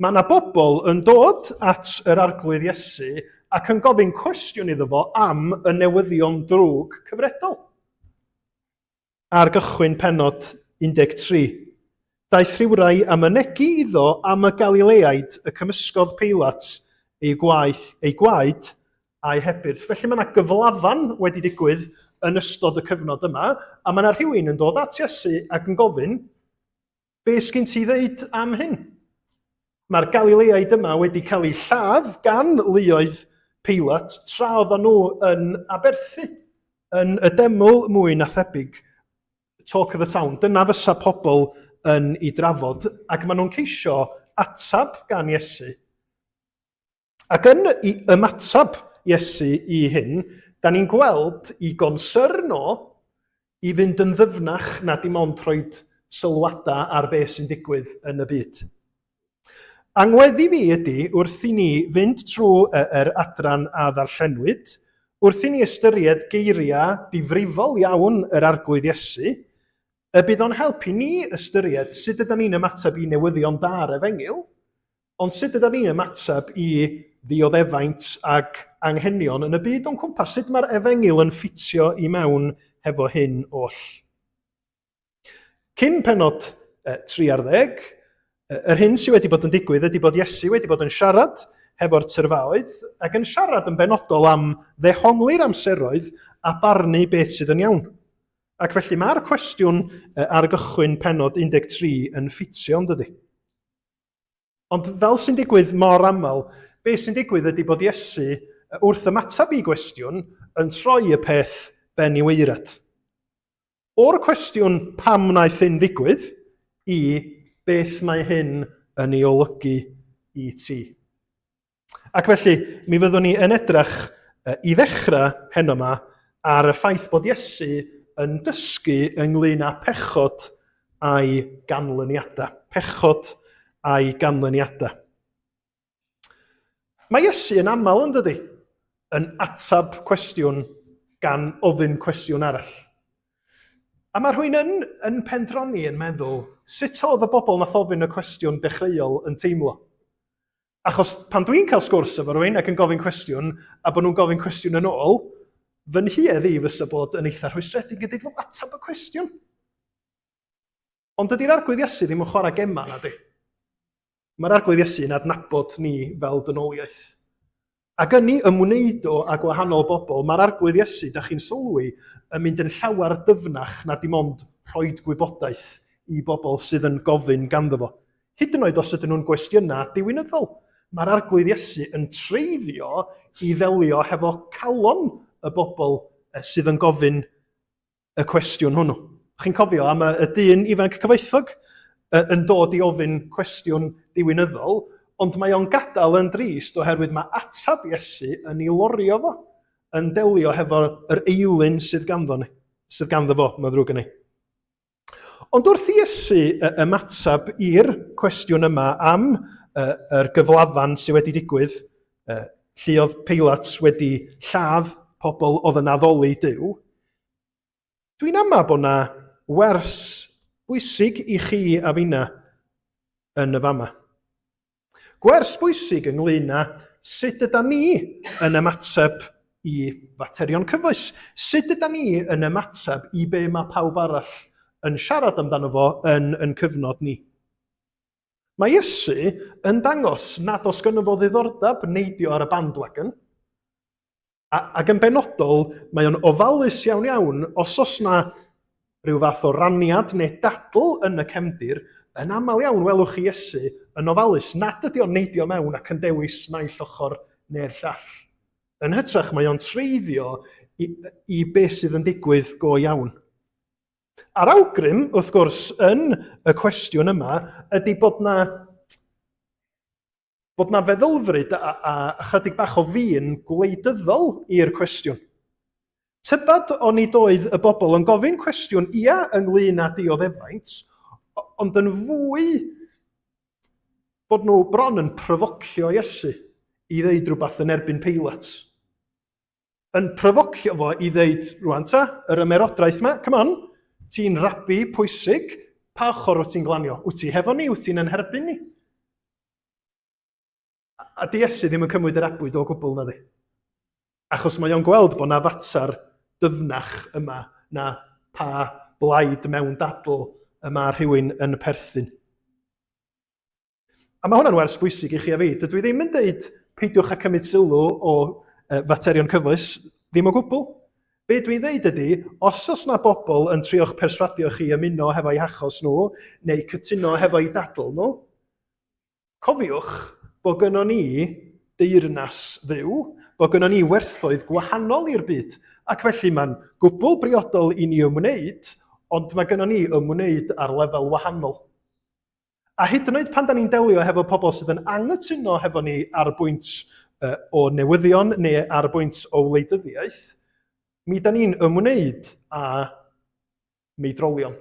mae yna bobl yn dod at yr arglwydd Iesu ac yn gofyn cwestiwn iddo fo am y newyddion drwg cyfredol. Ar gychwyn pennod 13, daeth rhywrai a mynegi iddo am y Galileaid y cymysgodd Peilat eu gwaith, eu gwaed a'u hebyrth. Felly mae yna gyflafan wedi digwydd yn ystod y cyfnod yma, a mae yna rhywun yn dod at Iesu ac yn gofyn, Be sgyn ti ddeud am hyn? Mae'r Galileaid yma wedi cael eu lladd gan luoedd Peilat tra oedden nhw yn aberthu, yn y deml mwy na thebyg. Talk of the town. Dyna fysa pobl yn ei drafod, ac maen nhw'n ceisio ateb gan Iesu. Ac yn i ymateb Iesu i hyn, Da ni'n gweld i gonsyrn o i fynd yn ddyfnach na dim ond rhoi sylwadau ar beth sy'n digwydd yn y byd. Angweddi fi ydy, wrth i ni fynd trwy yr adran a ddarllenwyd, wrth i ni ystyried geiriau difrifol iawn yr Arglwydd Iesu, y bydd o'n helpu ni ystyried sut ydyn ni'n ymateb i newyddion da'r efengyl, ond sut ydyn ni'n ymateb i ddioddefaint ac anghenion yn y byd o'n cwmpas, sut mae'r efengyl yn ffitio i mewn hefo hyn oll. Cyn penod 3 ar ddeg, yr hyn sydd wedi bod yn digwydd ydy bod Iesu wedi bod yn siarad hefo'r tyrfaoedd ac yn siarad yn benodol am ddehongli'r amseroedd a barnu beth sydd yn iawn. Ac felly mae'r cwestiwn ar gychwyn penod 13 yn ffitio, yn dydy? Ond fel sy'n digwydd mor aml, beth sy'n digwydd ydy bod Iesu, wrth ymateb i gwestiwn, yn troi y peth ben i waered. O'r cwestiwn pam wnaeth hyn ddigwydd i beth mae hyn yn ei olygu i ti. Ac felly, mi fyddwn ni yn edrych i ddechrau heno yma ar y ffaith bod Iesu yn dysgu ynglyn â pechod a'i ganlyniadau. Pechod a'i ganlyniadau. Mae Iesu yn aml, yn dydy, yn ateb cwestiwn gan ofyn cwestiwn arall. A mae rhywun yn, yn pendroni yn meddwl, sut oedd y bobl nath ofyn y cwestiwn dechreuol yn teimlo? Achos pan dwi'n cael sgwrs efo rhywun ac yn gofyn cwestiwn, a bod nhw'n gofyn cwestiwn yn ôl, fy nhuedd i fysa bod yn eitha rhwystredig yn dweud, wel, ateb y cwestiwn. Ond dydy'r Arglwydd Iesu ddim yn chwarae gemau, na di. Mae'r Arglwydd Iesu yn adnabod ni fel dynoliaeth. Ac yn ei ymwneud o â gwahanol bobl, mae'r Arglwydd Iesu, da chi'n sylwi, yn mynd yn llawer dyfnach na dim ond rhoi gwybodaeth i bobl sydd yn gofyn ganddo fo. Hyd yn oed os ydyn nhw'n gwestiynau diwinyddol, mae'r Arglwydd Iesu yn treiddio i ddelio hefo calon y bobl sydd yn gofyn y cwestiwn hwnnw. Chi'n cofio am y, y dyn ifanc cyfoethog yn dod i ofyn cwestiwn diwinyddol, ond mae o'n gadael yn drist oherwydd mae atab Iesu yn ei lorio fo, yn delio hefo yr eilun sydd ganddo ni, sydd ganddo fo, mae'n ddrwg yn ei. Ond wrth i Iesu ymateb i'r cwestiwn yma am yr gyflafan sydd wedi digwydd, lle oedd Peilat wedi lladd pobl oedd yn addoli Duw, Dwi'n ama bod na wers bwysig i chi a finna yn y fama. Gwers bwysig ynglyn â sut yda ni yn ymateb i faterion cyfoes. Sut yda ni yn ymateb i be mae pawb arall yn siarad amdano fo yn yn cyfnod ni. Mae Iesu yn dangos nad oes gynno fo ddiddordeb neidio ar y bandwagon, A, ac yn benodol, mae o'n ofalus iawn iawn os oes na rhyw fath o raniad neu dadl yn y cefndir, yn aml iawn welwch chi Iesu yn ofalus nad ydy o'n neidio mewn ac yn dewis naill ochr neu'r llall. Yn hytrach, mae o'n treiddio i, i beth sydd yn digwydd go iawn. A'r awgrym, wrth gwrs, yn y cwestiwn yma ydy bod na bod na feddylfryd a, a chydig bach o fin gwleidyddol i'r cwestiwn. Tybed onid oedd y bobl yn gofyn cwestiwn ia ynglyn â dioddefaint, ond yn fwy bod nhw bron yn pryfocio Iesu i ddeud rhywbeth yn erbyn Peilat. Yn pryfocio fo i ddeud, rwan ta, yr ymerodraeth yma, come on, ti'n rabi pwysig, pa ochr wyt ti'n glanio? Wyt ti hefo ni? Wyt ti'n yn herbyn ni? A di Iesu ddim yn cymryd yr abwyd o gwbl, na di. Achos mae o'n gweld bod na fater dyfnach yma na pa blaid mewn dadl y mae rhywun yn perthyn. A mae hwnna'n wers bwysig i chi a fi. Dydw i ddim yn deud peidiwch â cymryd sylw o faterion cyfoes, ddim o gwbl. Be dwi'n ddeud ydy, os oes na bobl yn trio'ch perswadio chi ymuno hefo'u hachos nhw, neu cytuno hefo'u dadl nhw, Cofiwch bod gynnon ni deyrnas Dduw, bod gynnon ni werthoedd gwahanol i'r byd, ac felly mae'n gwbl briodol i ni ymwneud, ond mae gynnon ni ymwneud ar lefel wahanol. A hyd yn oed pan da ni'n delio hefo pobl sydd yn anghytuno hefo ni ar bwynt o newyddion neu ar bwynt o wleidyddiaeth, Mi da ni'n ymwneud â meidrolion.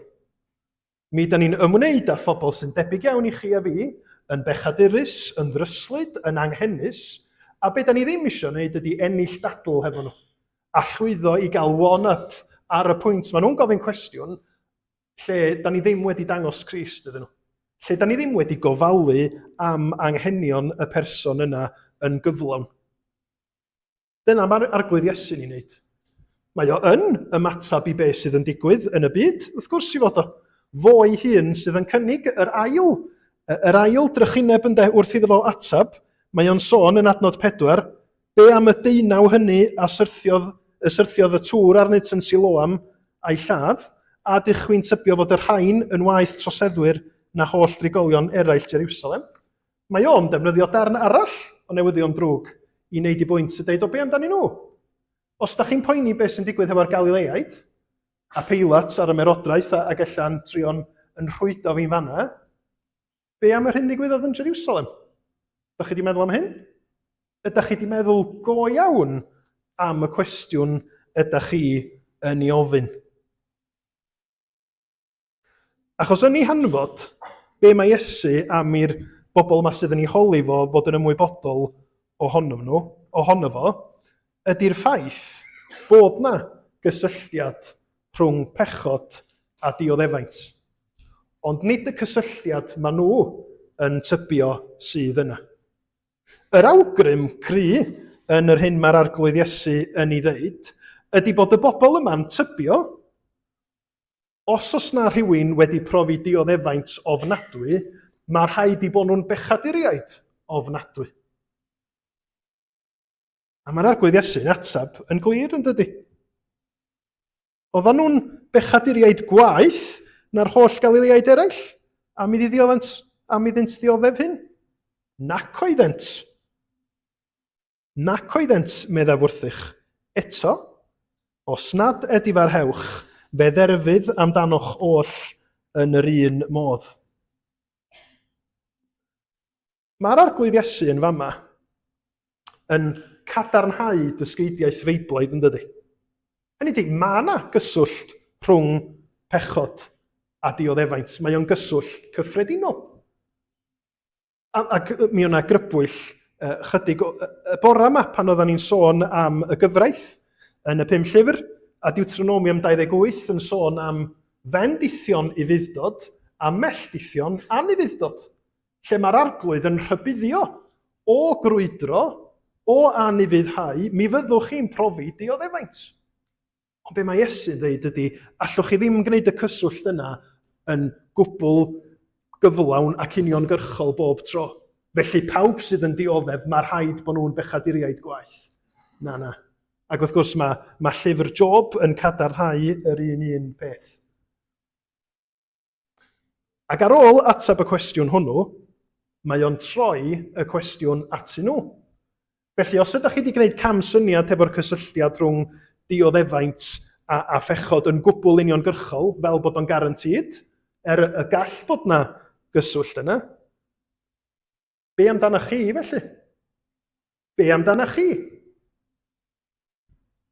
Mi da ni'n ymwneud â phobl sy'n debyg iawn i chi a fi, yn bechadurus, yn ddryslyd, yn anghenus, a be da ni ddim eisiau wneud ydy ennill dadl hefo nhw, a llwyddo i gael one-up ar y pwynt. Maen nhw'n gofyn cwestiwn lle da ni ddim wedi dangos Crist iddyn nhw. Lle da ni ddim wedi gofalu am anghenion y person yna yn gyflawn. Dyna mae'r Arglwydd Iesu'n ei wneud. Mae o yn ymateb i beth sydd yn digwydd yn y byd, wrth gwrs i fod o. Fo ei hun sydd yn cynnig yr ail, yr ail drychineb ynde wrth iddo fo ateb, mae o'n sôn yn adnod 4, be am y deunaw hynny a syrthiodd, y syrthiodd y tŵr arnynt yn Siloam a'i lladd, a dych chwi'n tybio fod y rhain yn waeth troseddwyr na holl drigolion eraill Jerusalem? Mae o'n defnyddio darn arall o newyddion drwg i wneud i bwynt a deud, o be amdanyn nhw? Os da chi'n poeni beth sy'n digwydd hefo'r Galileaid, a Peilat a'r ymerodraeth a, ac ella'n trio'n yn rhwydo fi'n fanna, be am yr hyn ddigwyddodd yn Jerusalem? Da chi wedi meddwl am hyn? Ydych chi wedi meddwl go iawn am y cwestiwn ydych chi yn ei ofyn? Achos yn ei hanfod, be mae Iesu am i'r bobl yma sydd yn ei holi fo fod yn ymwybodol ohonom nhw, ohono fo, ydy'r ffaith bod na gysylltiad rhwng pechod a dioddefaint. Ond nid y cysylltiad maen nhw yn tybio sydd yna. Yr awgrym cry yn yr hyn mae'r Arglwydd Iesu yn ei ddeud ydy bod y bobl yma'n tybio Os oes 'na rhywun wedi profi dioddefaint ofnadwy, mae rhaid i bod nhw'n bechaduriaid ofnadwy. A mae'r Arglwydd Iesu'n ateb yn glir yn dydy. Oedden nhw'n bechaduriaid gwaeth na'r holl Galileaid eraill am iddi ddioddent, am iddynt ddioddef hyn? Nac oeddent. Nac oeddent, meddaf wrthych, eto, os nad edifarhewch, fe dderfydd amdanoch oll yn yr un modd. Mae'r Arglwydd Iesu yn fama yn cadarnhau dysgeidiaeth Feiblaidd yn dydy. Hynny ydy, mae yna gyswllt rhwng pechod a dioddefaint. Mae o'n gyswllt cyffredinol. Ac mi o'na grybwyll chydig y bore yma pan oedden ni'n sôn am y gyfraith yn y pum llyfr, a Deuteronomium 28 yn sôn am fendithion ufudd-dod a melldithion anufudd-dod, lle mae'r arglwydd yn rhybuddio o grwydro, o anufuddhau, mi fyddwch chi'n profi dioddefaint. Ond be mae Iesu'n dweud ydy, allwch chi ddim gwneud y cyswllt yna yn gwbl gyflawn ac uniongyrchol bob tro. Felly pawb sydd yn dioddef, mae rhaid bod nhw'n bechaduriaid gwaith. Na, na. Ac wrth gwrs mae, mae llyfr Job yn cadarnhau yr un un peth. Ac ar ôl ateb y cwestiwn hwnnw, mae o'n troi y cwestiwn atyn nhw. Felly, os ydych chi wedi gwneud camsyniad hefo'r cysylltiad rhwng dioddefaint a, a phechod yn gwbl uniongyrchol, fel bod o'n guaranteed, er y gall bod na gyswllt yna, be amdana chi felly? Be amdana chi?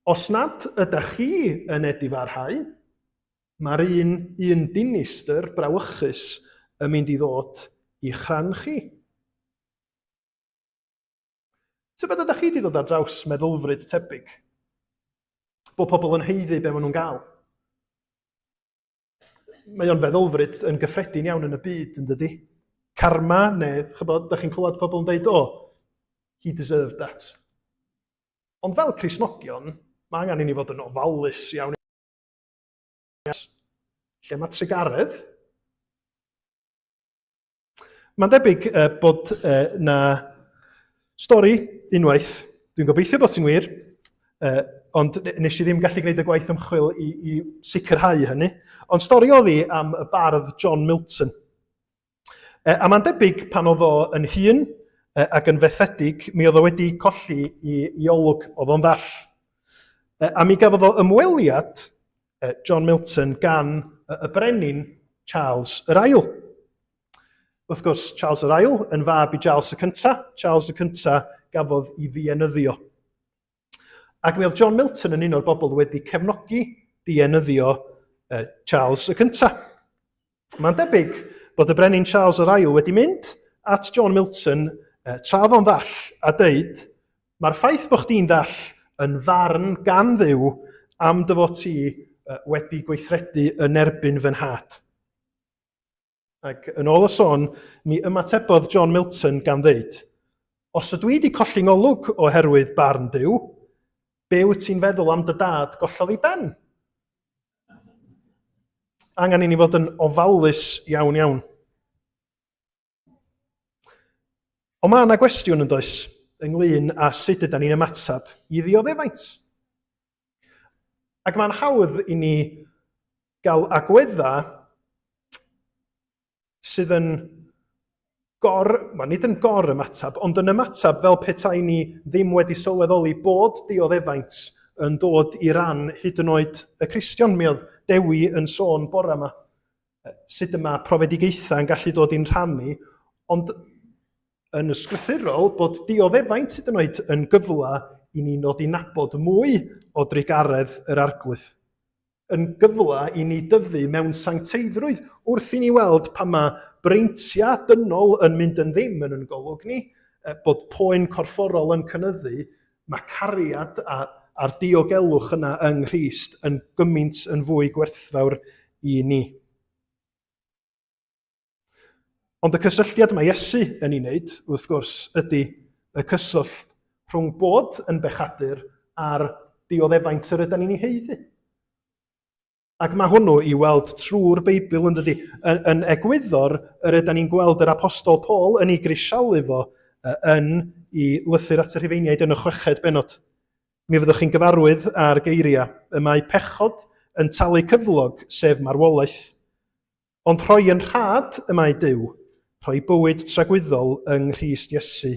Os nad ydych chi yn edifarhau, mae'r un, un dinistr brawychus yn mynd i ddod i'ch rhan chi. Tybed ydych chi wedi dod ar draws meddylfryd tebyg? Bod pobl yn haeddu be maen nhw'n gael. Mae o'n feddylfryd yn gyffredin iawn yn y byd, yn dydy? Karma, neu, chybod, da chi'n clywed pobl yn dweud, oh, he deserved that. Ond fel Cristnogion, mae angen i ni fod yn ofalus iawn. Lle mae trugaredd? Mae'n debyg uh, bod uh, na stori unwaith, dwi'n gobeithio bod ti'n wir, uh, ond nes i ddim gallu gwneud y gwaith ymchwil i, i sicrhau hynny, ond stori oedd hi am y bardd John Milton. Uh, a mae'n debyg pan oedd o yn hŷn uh, ac yn fethedig, mi oedd o wedi colli i, i olwg, oedd o'n ddall. Uh, a mi gafodd o ymweliad John Milton gan y brenin Charles yr Ail. Wrth gwrs, Charles yr Ail yn fab i Charles y Cynta. Charles y Cynta gafodd i ddienyddio. Ac mi oedd John Milton yn un o'r bobl wedi cefnogi dienyddio Charles y cyntaf. Mae'n debyg bod y brenin Charles yr Ail wedi mynd at John Milton tra oedd o'n ddall a deud, mae'r ffaith bod chdi'n ddall yn farn gan Dduw am dy fod ti wedi gweithredu yn erbyn fy nhad. Ac yn ôl y sôn, mi ymatebodd John Milton gan ddeud, Os ydw i wedi colli ngolwg oherwydd barn Duw, be wyt ti'n feddwl am dy dad gollodd ei ben? Angen i ni fod yn ofalus iawn iawn. Ond mae yna gwestiwn yn does ynglyn â sut ydy ni'n ymateb i ddioddefaint. Ac mae'n hawdd i ni gael agweddau sydd yn gor, wel nid yn gor ymateb, ond yn ymateb fel petai ni ddim wedi sylweddoli bod dioddefaint yn dod i ran hyd yn oed y Cristion. Mi oedd Dewi yn sôn bore yma sut y mae profedigaethau yn gallu dod i'n rhan ni, ond yn ysgrythurol bod dioddefaint hyd yn oed yn gyfle i ni nod i nabod mwy o drugaredd yr Arglwydd. Yn gyfle i ni dyfu mewn sancteiddrwydd wrth i ni weld pan mae breintiau dynol yn mynd yn ddim yn yn golwg ni, bod poen corfforol yn cynyddu, mae cariad a, a'r diogelwch yna yng Nghrist yn gymaint yn fwy gwerthfawr i ni. Ond y cysylltiad mae Iesu yn ei wneud, wrth gwrs, ydy y cyswllt rhwng bod yn bechadur a'r dioddefaint yr ydan ni'n ei haeddu. Ac mae hwnnw i weld trwy'r Beibl yn dydy, yn, yn egwyddor yr ydan ni'n gweld yr apostol Paul yn ei grisialu fo yn ei lythyr at y Rhufeiniaid yn y chweched benod. Mi fyddwch chi'n gyfarwydd â'r geiriau, y mae pechod yn talu cyflog, sef marwolaeth. Ond rhoi yn rhad y mae Duw, rhoi bywyd tragwyddol yng Nghrist Iesu,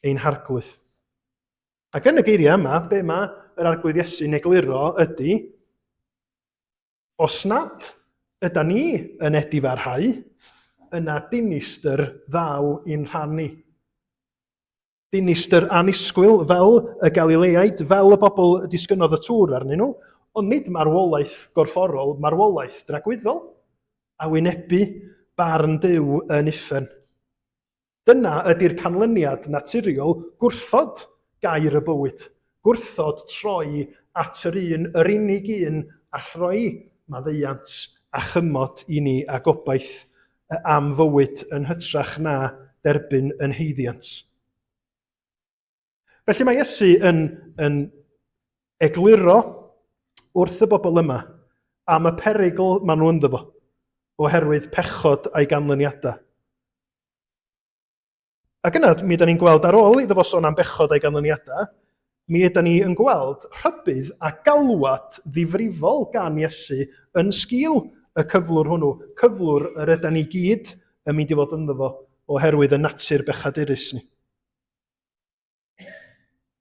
ein Harglwydd. Ac yn y geiriau yma, be mae yr Arglwydd Iesu'n egluro ydy, os nad yda ni yn edifarhau, yna dinistr ddaw i'n rhan ni. Dinistr annisgwyl fel y Galileaid, fel y bobl y disgynnodd y tŵr arnyn nhw, ond nid marwolaeth gorfforol, marwolaeth dragwyddol, a wynebu barn Duw yn uffern. Dyna ydy'r canlyniad naturiol gwrthod gair y bywyd, gwrthod troi at yr un, yr unig un all roi maddeuant a chymod i ni a gobaith am fywyd yn hytrach na derbyn yn haeddiant. Felly mae Iesu yn, yn egluro wrth y bobl yma am y perygl maen nhw ynddo fo, oherwydd pechod a'i ganlyniadau. Ac yna, mi ydy ni'n gweld ar ôl iddo fo sôn am bechod a'i ganlyniadau, mi ydy ni yn gweld rhybudd a galwad ddifrifol gan Iesu yn sgil y cyflwr hwnnw, cyflwr yr ydy ni gyd yn mynd i fod ynddo fo oherwydd y natur bechadurus ni.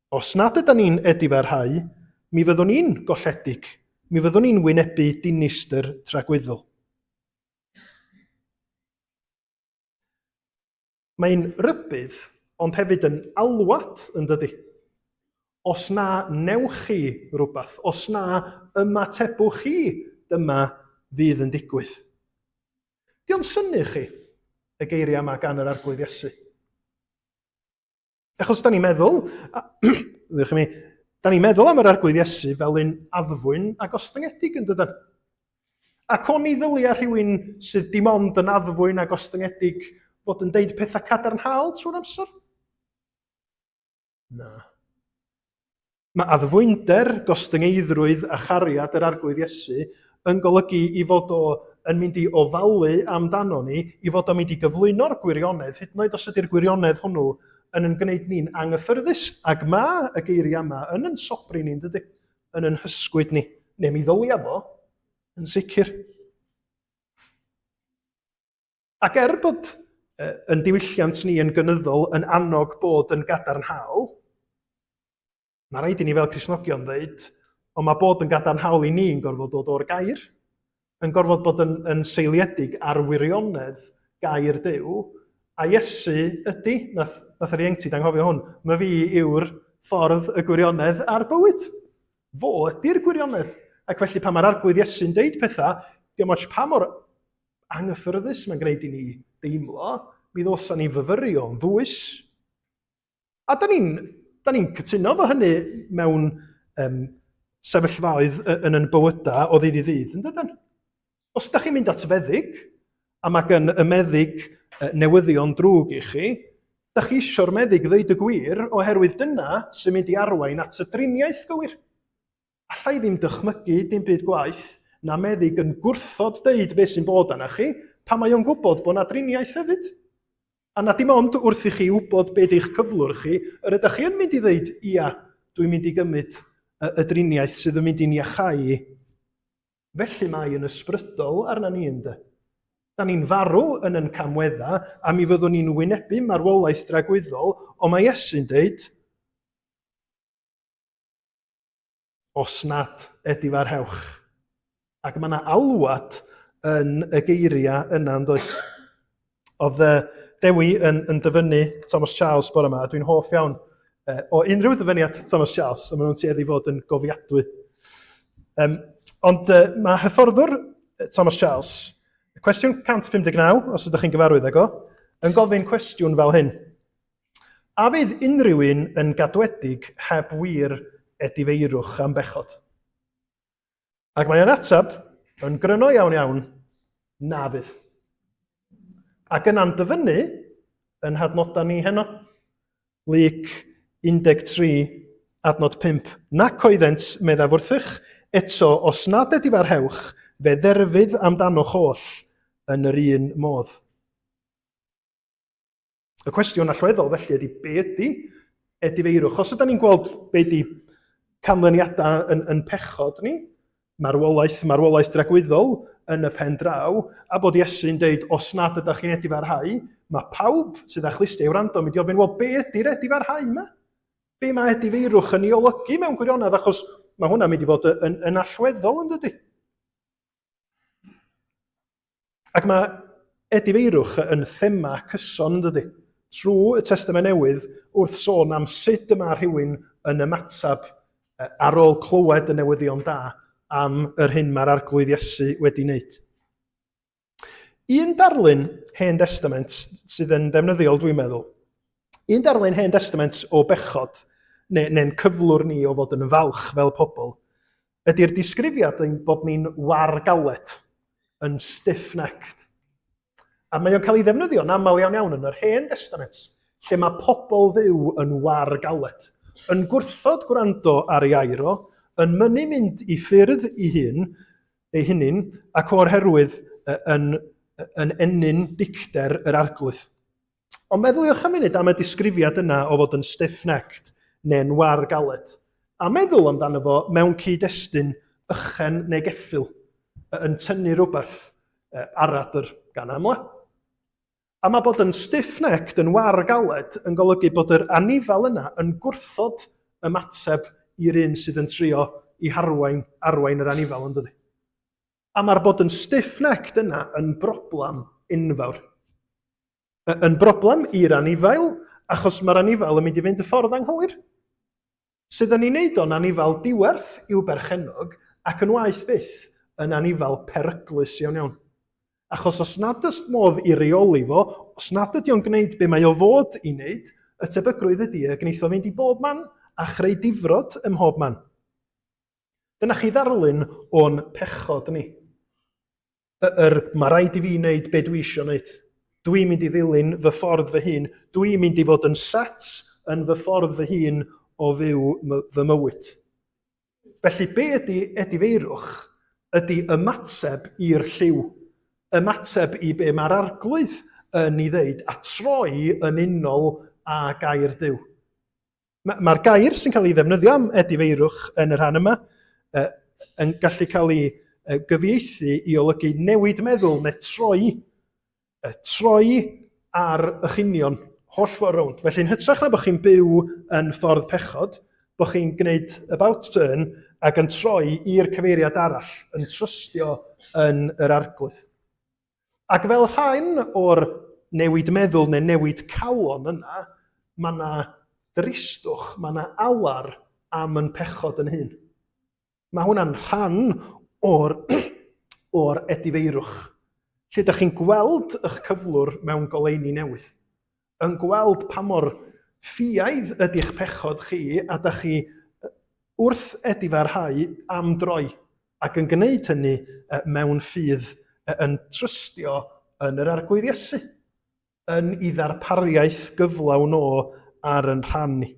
Os nad ydy ni'n edifarhau, mi fyddwn ni'n golledig, mi fyddwn ni'n wynebu dinistr tragwyddol. Mae'n rybudd, ond hefyd yn alwad, yn dydy? Os na newch chi rhywbeth, os na ymatebwch chi, dyma fydd yn digwydd. Di o'n synnu chi, y geiriau yma gan yr Arglwydd Iesu? Achos da ni'n meddwl, ddewch i mi, da ni'n meddwl am yr Arglwydd Iesu fel un addfwyn a gostyngedig yn dydan. Ac oni ddylia rhywun sydd dim ond yn addfwyn a gostyngedig fod yn deud pethau cadarnhaol trwy'r amser? Na. Mae addfwynder, gostyngeiddrwydd a chariad yr Arglwydd Iesu yn golygu i fod o yn mynd i ofalu amdano ni, i fod o'n mynd i gyflwyno'r gwirionedd, hyd yn oed os ydy'r gwirionedd hwnnw yn yn gwneud ni'n anghyffyrddus, ac mae y geiriau yma yn yn sobri ni'n dydy, yn yn hysgwyd ni, neu mi ddylia fo, yn sicr. Ac er bod yn diwylliant ni yn gynyddol yn annog bod yn gadarnhaol, mae rhaid i ni fel Cristnogion ddeud, ond mae bod yn gadarnhaol i ni yn gorfod dod o'r gair, yn gorfod bod yn, yn seiliedig ar wirionedd gair Duw, a Iesu ydy, nath, nath yr ieuenctid anghofio hwn, mae fi yw'r ffordd, y gwirionedd a'r bywyd. Fo ydy'r gwirionedd. Ac felly pan mae'r Arglwydd Iesu'n deud pethau, diolch ots pa mor anghyffyrddus mae'n gwneud i ni deimlo, mi ddylsa ni fyfyrio'n ddwys. A da ni'n da ni cytuno fo hynny mewn um, sefyllfaoedd yn yn bywydau o ddydd i ddydd, yn dydyn? Os da chi'n mynd at feddyg, a mae gen y meddyg newyddion drwg i chi, da chi eisiau'r meddyg ddeud y gwir oherwydd dyna sy'n mynd i arwain at y driniaeth gywir. Alla i ddim dychmygu dim byd gwaeth na meddyg yn gwrthod deud beth sy'n bod arna chi pan mae o'n gwybod bod 'na driniaeth hefyd. A na dim ond wrth i chi wybod be di'ch cyflwr chi, yr ydych chi yn mynd i ddeud, ia, dwi'n mynd i gymryd y, y driniaeth sydd yn mynd i'n iachau i. Felly mae yn ysbrydol arna ni ynde. Da ni'n farw yn yn camwedda a mi fyddwn ni'n wynebu marwolaeth dragwyddol, ond mae Iesu'n deud, os nad edifarhewch. Ac mae yna alwad yn y geiriau yna, yn does? Oedd Dewi yn, yn dyfynnu Thomas Charles bore yma, a dwi'n hoff iawn o unrhyw ddyfyniad Thomas Charles, a maen nhw'n tueddu fod yn gofiadwy. Um, ond uh, mae hyfforddwr Thomas Charles, cwestiwn 159, os ydych chi'n gyfarwydd ag o, yn gofyn cwestiwn fel hyn. A fydd unrhyw un yn gadwedig heb wir edifeirwch am bechod? Ac mae o'n ateb yn gryno iawn iawn, na fydd. Ac yna'n dyfynnu yn hadnodau ni heno. Luc 13, adnod 5. Nac oeddent, meddaf wrthych, eto, os nad edifarhewch, fe dderfydd amdanoch oll yn yr un modd. Y cwestiwn allweddol felly ydy be ydy edifeirwch? Os ydyn ni'n gweld be ydy canlyniadau yn, yn pechod ni, marwolaeth, marwolaeth dragwyddol yn y pen draw, a bod Iesu'n deud, os nad ydych chi'n edifarhau, mae pawb sydd â chlustiau i wrando yn mynd i ofyn, wel, be ydy'r edifarhau yma? Be mae edifeirwch yn ei olygu mewn gwirionedd? Achos mae hwnna'n mynd i fod yn, yn allweddol, yn dydy? Ac mae edifeirwch yn thema cyson, yn dydy? Trwy y Testament Newydd, wrth sôn am sut y mae rhywun yn ymateb ar ôl clywed y newyddion da am yr hyn mae'r Arglwydd Iesu wedi wneud. Un darlun Hen Testament sydd yn ddefnyddiol, dwi'n meddwl, un darlun Hen Testament o bechod, neu, neu'n cyflwr ni o fod yn falch fel pobl, ydy'r disgrifiad ein bod ni'n war galed, yn stiff-necked. A mae o'n cael ei ddefnyddio'n aml iawn iawn yn yr Hen Testament, lle mae pobl Dduw yn war galed, yn gwrthod gwrando ar ei air o, yn mynnu mynd i ffyrdd i hun, ei hunin, ac o'r herwydd yn, yn ennyn dicter yr arglwydd. Ond meddyliwch am munud am y disgrifiad yna o fod yn stiff-necked neu'n war galed, a meddwl amdano fo mewn cyd-destun ychen neu geffyl yn tynnu rhywbeth aradr gan amla. A mae bod yn stiff-necked, yn war galed, yn golygu bod yr anifal yna yn gwrthod ymateb i'r un sydd yn trio i harwain, arwain yr anifal, yn dydy. A mae'r bod yn stiff-necked yna yn broblem enfawr. Yn broblem i'r anifail, achos mae'r anifail yn mynd i fynd y ffordd anghywir. Sydd yn ei wneud o'n anifail diwerth i'w berchennog ac yn waeth byth, yn anifail peryglus iawn iawn. Achos os nad oes modd i reoli fo, os nad ydy o'n gwneud be mae o fod i wneud, y tebygrwydd ydy y gwneith o fynd i bob man a chreu difrod ym mhob man. Dyna chi ddarlun o'n pechod ni. Yr, mae rhaid i fi wneud be dwi eisiau wneud. Dwi'n mynd i ddilyn fy ffordd fy hun. Dwi'n mynd i fod yn set yn fy ffordd fy hun o fyw fy mywyd. Felly, be ydy edifeirwch? Ydy ymateb i'r lliw. Ymateb i be mae'r arglwydd yn ei ddeud a troi yn unol â gair Duw. Mae'r gair sy'n cael ei ddefnyddio am edifeirwch yn y rhan yma uh, yn gallu cael ei uh, gyfieithu i olygu newid meddwl neu troi, uh, troi ar eich union holl ffordd rownd. Felly yn hytrach na bod chi'n byw yn ffordd pechod, bod chi'n gwneud about turn ac yn troi i'r cyfeiriad arall, yn trystio yn yr arglwydd. Ac fel rhan o'r newid meddwl neu newid calon yna, mae yna dristwch, mae yna alar am yn pechod yn hun. Mae hwnna'n rhan o'r, or edifeirwch, lle ydych chi'n gweld eich cyflwr mewn goleuni newydd. Yn gweld pa mor ffiaidd ydy'ch pechod chi a da chi wrth edifarhau am droi ac yn gwneud hynny mewn ffydd yn trystio yn yr Arglwydd Iesu, yn ei ddarpariaeth gyflawn o ar yn rhan ni.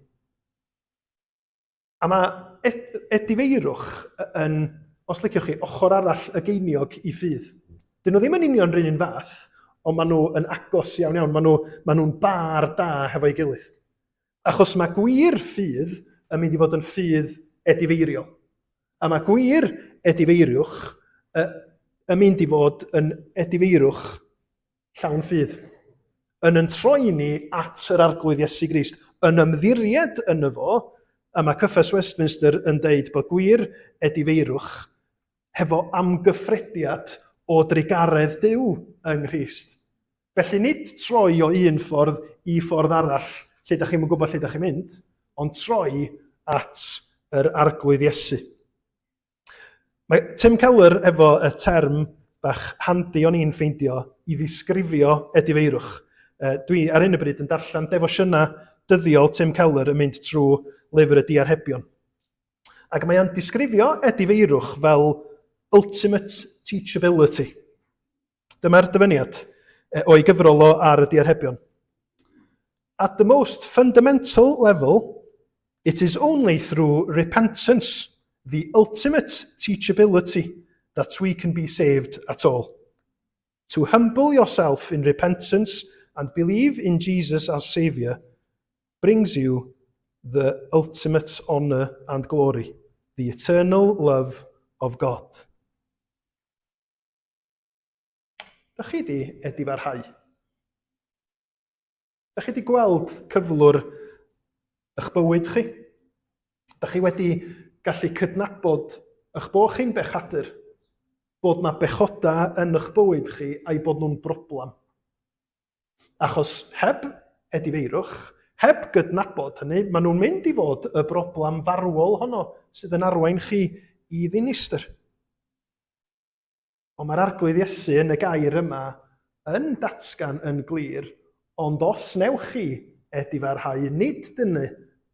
A mae ed edifeirwch yn, os liciwch chi, ochr arall y geiniog i ffydd. Dyn nhw ddim yn union rhywun un fath, ond maen nhw yn agos iawn iawn. Maen nhw'n nhw, maen nhw bar da hefo'i gilydd. Achos mae gwir ffydd yn mynd i fod yn ffydd edifeiriol. A mae gwir edifeiriwch yn mynd i fod yn edifeirwch llawn ffydd, yn yn troi ni at yr Arglwydd Iesu Grist, yn ymddiried yno fo, a mae Cyffes Westminster yn deud bod gwir edifeirwch hefo amgyffrediad o drugaredd Duw yng Nghrist. Felly nid troi o un ffordd i ffordd arall lle da chi'm yn gwybod lle da chi'n mynd, ond troi at yr Arglwydd Iesu. Mae Tim Keller efo y term bach handi o'n i'n ffeindio i ddisgrifio edifeirwch. Dwi ar hyn o bryd yn darllen defosiynau dyddiol Tim Keller yn mynd trwy lyfr y diarhebion. Ac mae o'n disgrifio edifeirwch fel ultimate teachability. Dyma'r dyfyniad o'i gyfrol o ar y diarhebion. At the most fundamental level, it is only through repentance, the ultimate teachability, that we can be saved at all. To humble yourself in repentance and believe in Jesus as Saviour brings you the ultimate honour and glory, the eternal love of God. Da chi di edifarhau? Da chi di gweld cyflwr eich bywyd chi? Da chi wedi gallu cydnabod eich bod chi'n bechadur, bod na bechodau yn eich bywyd chi a'i bod nhw'n broblem. Achos heb edifeirwch, heb gydnabod hynny, maen nhw'n mynd i fod y broblem farwol honno sydd yn arwain chi i ddinistr. Ond mae'r Arglwydd Iesu yn y gair yma yn datgan yn glir, ond os newch chi edifarhau, nid dyny,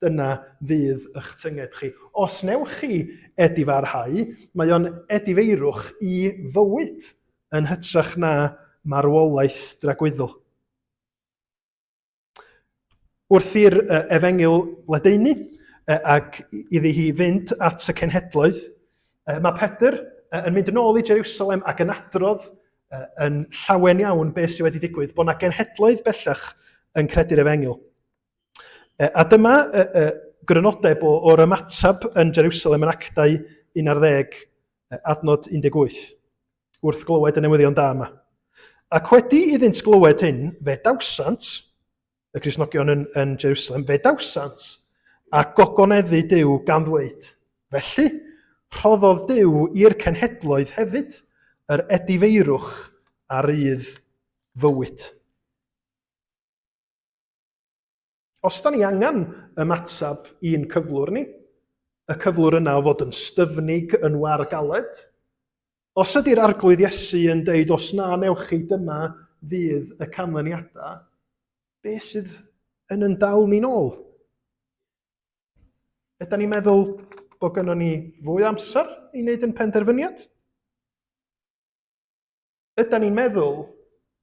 dyna fydd eich tynged chi. Os newch chi edifarhau, mae o'n edifeirwch i fywyd yn hytrach na marwolaeth dragwyddol. Wrth i'r efengyl ledaenu ac iddi hi fynd at y cenhedloedd, mae Pedr yn mynd yn ôl i Jerusalem ac yn adrodd yn llawen iawn beth sydd wedi digwydd, bod yna genhedloedd bellach yn credu'r efengyl. A dyma grynodeb o'r ymateb yn Jerusalem yn Actau 11, adnod 18, wrth glywed y newyddion da yma. Ac wedi iddynt glywed hyn, fe dawsant, y Cristnogion yn, yn Jerusalem, fe dawsant, a gogoneddu Duw gan ddweud, felly, rhoddodd Duw i'r cenhedloedd hefyd yr edifeirwch a rydd fywyd. Os da ni angen ymateb i'n cyflwr ni, y cyflwr yna o fod yn styfnig, yn war galed, os ydy'r Arglwydd Iesu yn deud os na newch chi dyma fydd y canlyniadau, be sydd yn yn dal ni'n ôl? Ydy ni'n meddwl bod gynnon ni fwy o amser i wneud yn penderfyniad? Ydan ni'n meddwl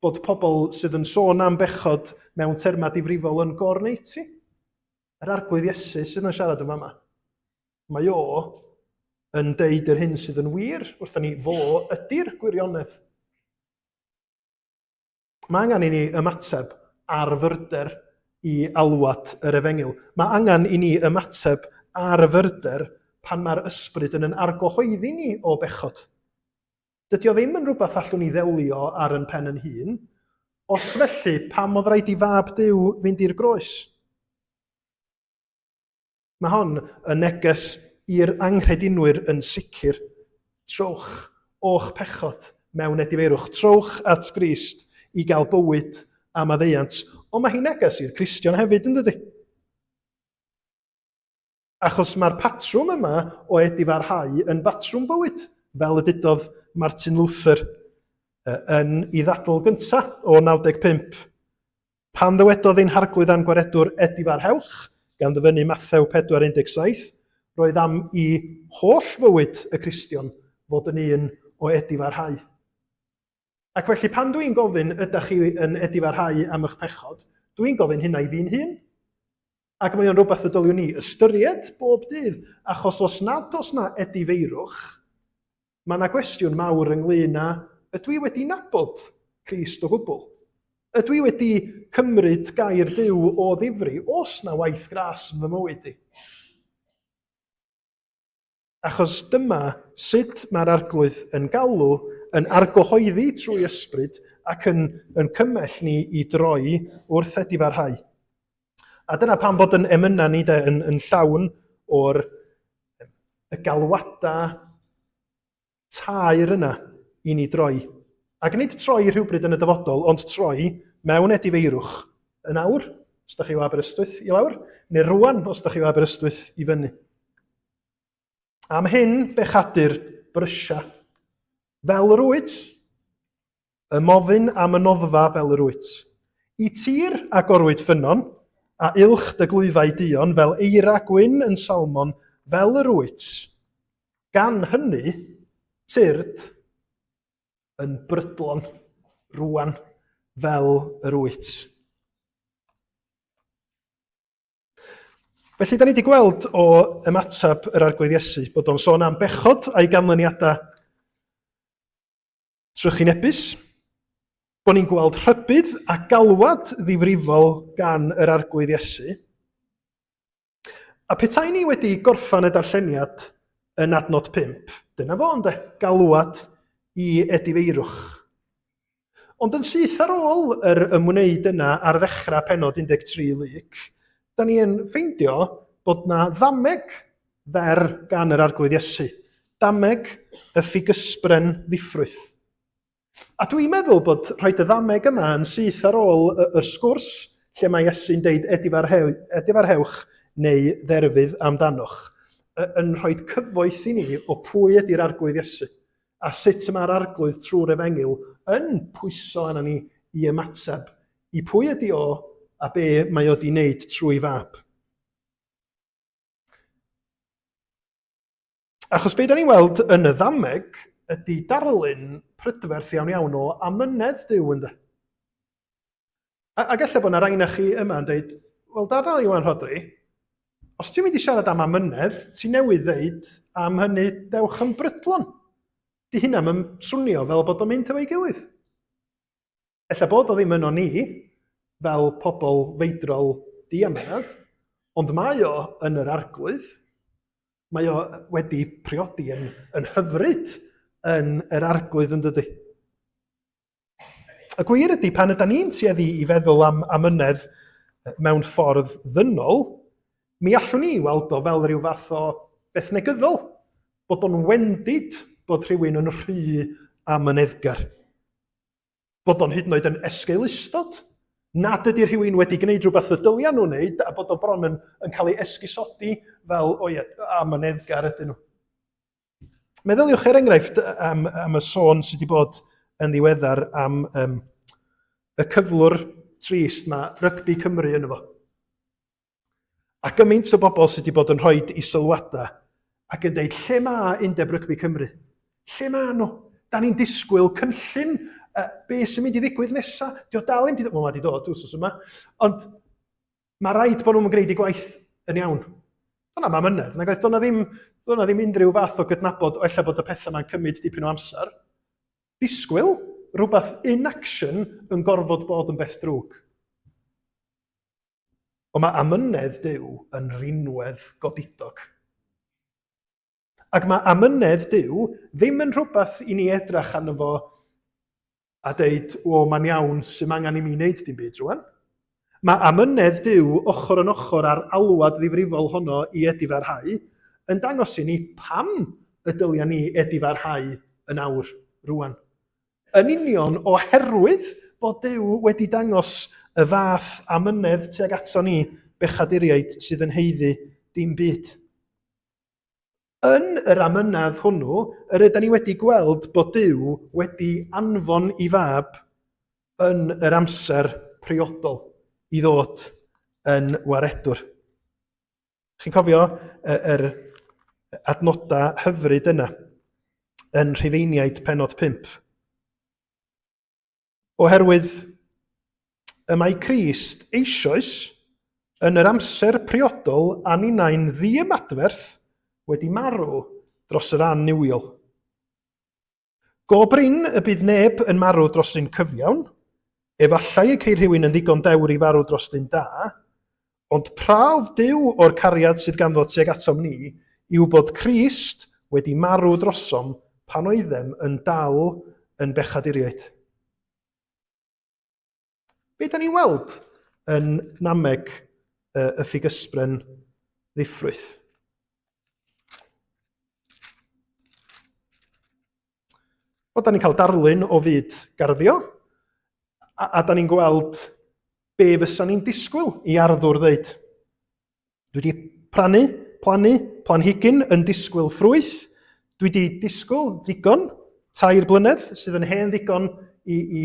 bod pobl sydd yn sôn am bechod mewn termau difrifol yn gorneiti? Yr Arglwydd Iesu sydd yn siarad yn fama. Mae o yn deud yr hyn sydd yn wir wrthyn ni, fo ydy'r gwirionedd. Mae angen i ni ymateb ar fyrder i alwad yr efengyl. Mae angen i ni ymateb ar fyrder pan mae'r ysbryd yn yn argyhoeddi ni o bechod. Dydy o ddim yn rhywbeth allwn ni ddelio ar yn pen yn hun. Os felly, pam oedd rhaid i fab Duw fynd i'r groes? Mae hon yn neges i'r anghredinwyr yn sicr. Trowch o'ch pechod mewn edifeirwch. Trowch at Grist i gael bywyd a maddeuant. Ond mae hi'n neges i'r Cristion hefyd, yn dydy? Achos mae'r patrwm yma o edifarhau yn batrwm bywyd, fel y dudodd Martin Luther yn ei ddadl gyntaf o 95. Pan ddywedodd ein harglwydd a'n gwaredwr edifarhewch, gan ddyfynnu Mathew 4:17, roedd am i holl fywyd y Cristion fod yn un o edifarhau. Ac felly pan dwi'n gofyn ydych chi yn edifarhau am eich pechod, dwi'n gofyn hynna i fi'n hun. Ac mae o'n rhywbeth y dyliwn ni ystyried bob dydd, achos os nad oes na edifeirwch, Mae yna gwestiwn mawr ynglyn â ydw i wedi nabod Crist o gwbl? Ydw i wedi cymryd gair Duw o ddifri? Oes na waith gras yn fy mywyd i? Achos dyma sut mae'r Arglwydd yn galw, yn argyhoeddi trwy ysbryd ac yn, yn cymell ni i droi wrth edifarhau. A dyna pam bod yn emynau ni de, yn, yn llawn o'r y galwadau taer yna i ni droi. Ac nid troi rhywbryd yn y dyfodol, ond troi mewn edifeirwch yn awr, os da chi o Aberystwyth i lawr, neu rwan, os da chi o Aberystwyth i fyny. Am hyn, bechadur brysia. Fel yr wyt, Ymofyn am y noddfa fel yr wyt. I tir agorwyd ffynnon, a uwch dy glwyfau duon fel eira gwyn yn Salmon fel yr wyt. Gan hynny, tyrd yn brydlon rwan fel yr wyt. Felly, da ni wedi gweld o ymateb yr Arglwydd Iesu bod o'n sôn am bechod a'i ganlyniadau trychinebus, bod ni'n gweld rhybudd a galwad ddifrifol gan yr Arglwydd Iesu. A petai ni wedi gorffen y darlleniad yn adnod 5, dyna fo, ynde, galwad i edifeirwch. Ond yn syth ar ôl yr ymwneud yna ar ddechrau penod 13 Luc, da ni yn ffeindio bod na ddameg fer gan yr Arglwydd Iesu, dameg y ffigysbren ddiffrwyth. A dwi'n meddwl bod rhoi y ddameg yma yn syth ar ôl yr sgwrs lle mae Iesu'n deud edifarhewch neu dderfydd amdanoch, yn rhoi cyfoeth i ni o pwy ydy'r Arglwydd Iesu a sut mae'r Arglwydd trwy'r Efengyl yn pwyso arna ni i ymateb i pwy ydy o a be mae o di wneud trwy fab. Achos be da ni'n weld yn y ddameg ydy darlun prydferth iawn iawn o amynedd Duw ynddo. A, ac ella bod yna rai na chi yma yn dweud, wel darnel Iwan Rhodri, os ti'n mynd i siarad am amynedd, ti newydd ddeud am hynny dewch yn brydlon. Di hynna yn swnio fel bod o'n mynd efo'i gilydd. Ella bod o ddim yno ni, fel pobl feidrol diamynedd, ond mae o yn yr arglwydd. Mae o wedi priodi yn, yn hyfryd yn yr arglwydd yn dydy. Y gwir ydy, pan ydy ni'n tueddu i feddwl am amynedd mewn ffordd ddynol, mi allwn ni weld o fel rhyw fath o beth negyddol, bod o'n wendid bod rhywun yn rhy amyneddgar. Bod o'n hyd yn oed yn esgeulustod, nad ydy rhywun wedi gwneud rhywbeth y dylia nhw wneud a bod o bron yn, yn cael ei esgusodi fel, o ie, amyneddgar ydyn nhw. Meddyliwch er enghraifft am, am y sôn sydd wedi bod yn ddiweddar am um, y cyflwr trist mae rygbi Cymru yn efo. A gymaint o bobl sydd wedi bod yn rhoi i sylwadau ac yn dweud, lle mae Undeb Rygbi Cymru? Lle mae nhw? Da ni'n disgwyl cynllun, uh, be sy'n mynd i ddigwydd nesaf? Dio dal ddim wedi dod, wel mae wedi dod wrth yma, ond mae rhaid bod nhw'n gwneud eu gwaith yn iawn. Dyna mae mynedd, nag oedd do'na ddim, do'na ddim unrhyw fath o gydnabod o ella bod y pethau yma'n cymryd dipyn o amser. Disgwyl rhywbeth in action yn gorfod bod yn beth drwg. Ond mae amynedd Duw yn rinwedd godidog. Ac mae amynedd Duw ddim yn rhywbeth i ni edrach arno fo a deud, o, mae'n iawn, sy'n angen i mi wneud dim byd rwan. Mae amynedd Duw ochr yn ochr â'r alwad ddifrifol honno i edifarhau yn dangos i ni pam y dylia ni edifarhau yn awr, rwan. Yn union oherwydd bod Duw wedi dangos y fath amynedd tuag ato ni, bechaduriaid sydd yn haeddu dim byd. Yn yr amynedd hwnnw, yr ydan ni wedi gweld bod Duw wedi anfon i fab yn yr amser priodol i ddod yn waredwr. Chi'n cofio yr adnodau hyfryd yna yn Rhufeiniaid penod 5? Oherwydd y mae Crist eisoes yn yr amser priodol a ninnau'n ddiymadferth wedi marw dros yr annuwiol. Go brin y bydd neb yn marw dros un cyfiawn, efallai y ceir rhywun yn ddigon dewr i farw dros dyn da, ond prawf Duw o'r cariad sydd ganddo tuag atom ni yw bod Crist wedi marw drosom pan oeddem yn dal yn bechaduriaid. Be da ni'n weld yn nameg y ffigysbren ddiffrwyth? Wel, da ni'n cael darlun o fyd garddio, a, a da ni'n gweld be fysa ni'n disgwyl i arddwr ddeud. Dwi wedi prannu, plannu, planhigyn yn disgwyl ffrwyth. Dwi wedi disgwyl ddigon, tair blynedd, sydd yn hen ddigon i, i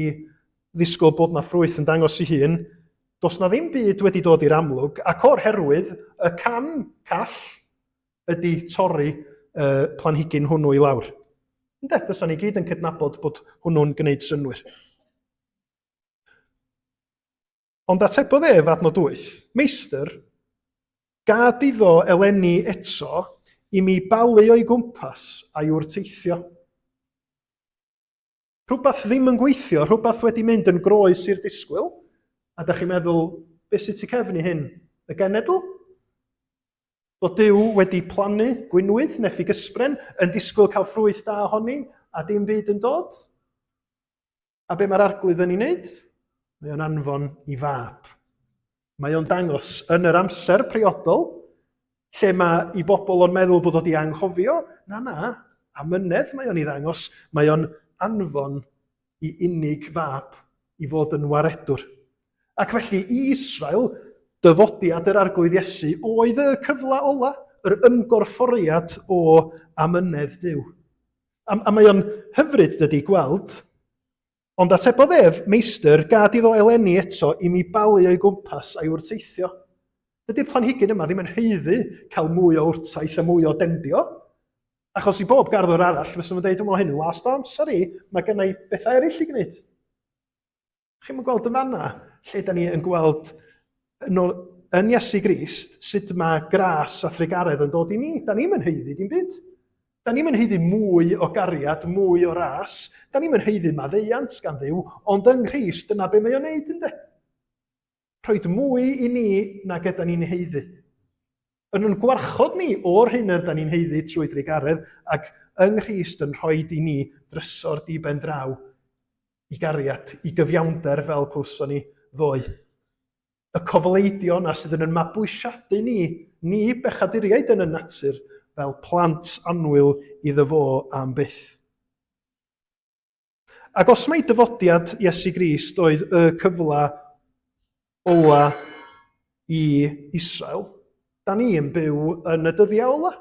ddisgwyl bod na ffrwyth yn dangos i hun. Does na ddim byd wedi dod i'r amlwg, ac o'r herwydd, y cam call ydy torri y planhigyn hwnnw i lawr. Ynde, fysa ni gyd yn cydnabod bod hwnnw'n gwneud synnwyr. Ond atebodd ef adnod 8, Meistr, gad iddo eleni eto i mi balu o'i gwmpas a'i wrteithio. Rhywbeth ddim yn gweithio, rhywbeth wedi mynd yn groes i'r disgwyl, a da chi'n meddwl, beth sydd tu cefn i hyn? Y genedl? Bod Duw wedi plannu gwinwydd neu ffigysbren yn disgwyl cael ffrwyth da ohoni, a dim byd yn dod? A be mae'r arglwydd yn ei wneud? Mae o'n anfon i fab. Mae o'n dangos yn yr amser priodol, lle mae i bobl o'n meddwl bod o di anghofio, na na, amynedd mae o'n ei ddangos, mae o'n anfon i unig fab i fod yn waredwr. Ac felly i Israel, dyfodiad yr arglwydd Iesu oedd y cyfle ola, yr ymgorfforiad o amynedd Duw. A, a mae o'n hyfryd dydy gweld. Ond atebodd ef, Meistr, gad iddo eleni eto i mi balu o'i gwmpas a'i wrteithio. Dydy'r planhigyn yma ddim yn haeddu cael mwy o wrtaith a mwy o dendio. Achos i bob garddwr arall, fysa nhw'n dweud, o hyn yn wast o amser i, mae gennau bethau eraill i gwneud. Chi'm yn gweld yn fanna lle da ni yn gweld yn, ôl, yn Iesu Grist sut mae gras a thrugaredd yn dod i ni. Da ni'm yn haeddu dim byd. Da ni'm yn haeddu mwy o gariad, mwy o ras. Da ni'm yn haeddu maddeuant gan Dduw, ond yng Nghrist dyna be mae o'n neud ynde. Rhoid mwy i ni nag yda ni'n haeddu. Yn yn gwarchod ni o'r hyn yr da ni'n haeddu trwy drugaredd, ac yng Nghrist yn rhoid i ni drysor di ben draw i gariad, i gyfiawnder fel clywson ni ddoe. Y cofleidio na sydd yn yn mabwysiadu ni, ni bechaduriaid yn y natur, fel plant annwyl iddo fo am byth. Ac os mai dyfodiad Iesu Grist oedd y cyfle ola i Israel, da ni yn byw yn y dyddiau ola.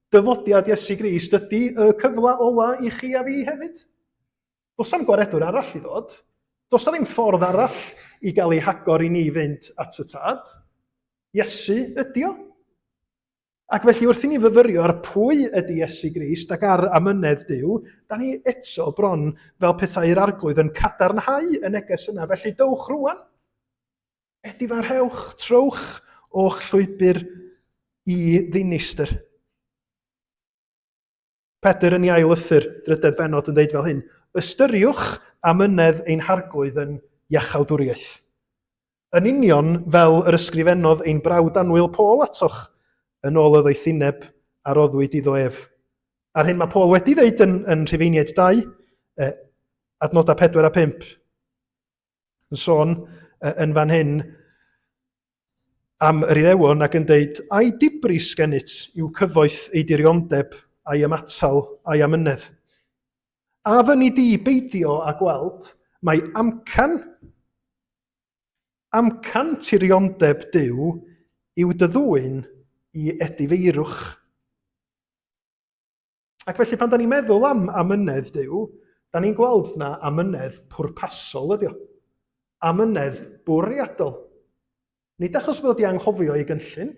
Dyfodiad Iesu Grist ydy y cyfle ola i chi a fi hefyd. Does am gwaredwr arall i ddod. Does na ddim ffordd arall i gael ei hagor i ni fynd at y tad. Iesu ydy o. Ac felly wrth i ni fyfyrio ar pwy ydy Iesu Grist ac ar amynedd Duw, da ni eto bron fel petai'r arglwydd yn cadarnhau y neges yna. Felly dowch rwan, edifarhewch, trowch o'ch llwybr i ddinistr. Pedr yn ei ail lythyr, drydedd bennod, yn dweud fel hyn, Ystyriwch amynedd ein harglwydd yn iachawdwriaeth. Yn union fel yr ysgrifennodd ein brawd annwyl Paul atoch, yn ôl y ddoethineb a roddwyd iddo ef. A'r hyn mae Paul wedi dweud yn, yn Rhufeiniaid 2, eh, adnodau 4 a 5, yn sôn yn fan hyn am yr Iddewon ac yn deud, ai dibris gennyt yw cyfoeth ei diriondeb a'i ymatal a'i amynedd. A fyny di beidio â gweld, mae amcan, amcan tiriondeb Duw yw dy ddwyn i edifeirwch. Ac felly pan da ni'n meddwl am amynedd Duw, da ni'n gweld na amynedd pwrpasol ydi o. Amynedd bwriadol. Nid achos bod wedi anghofio ei gynllun,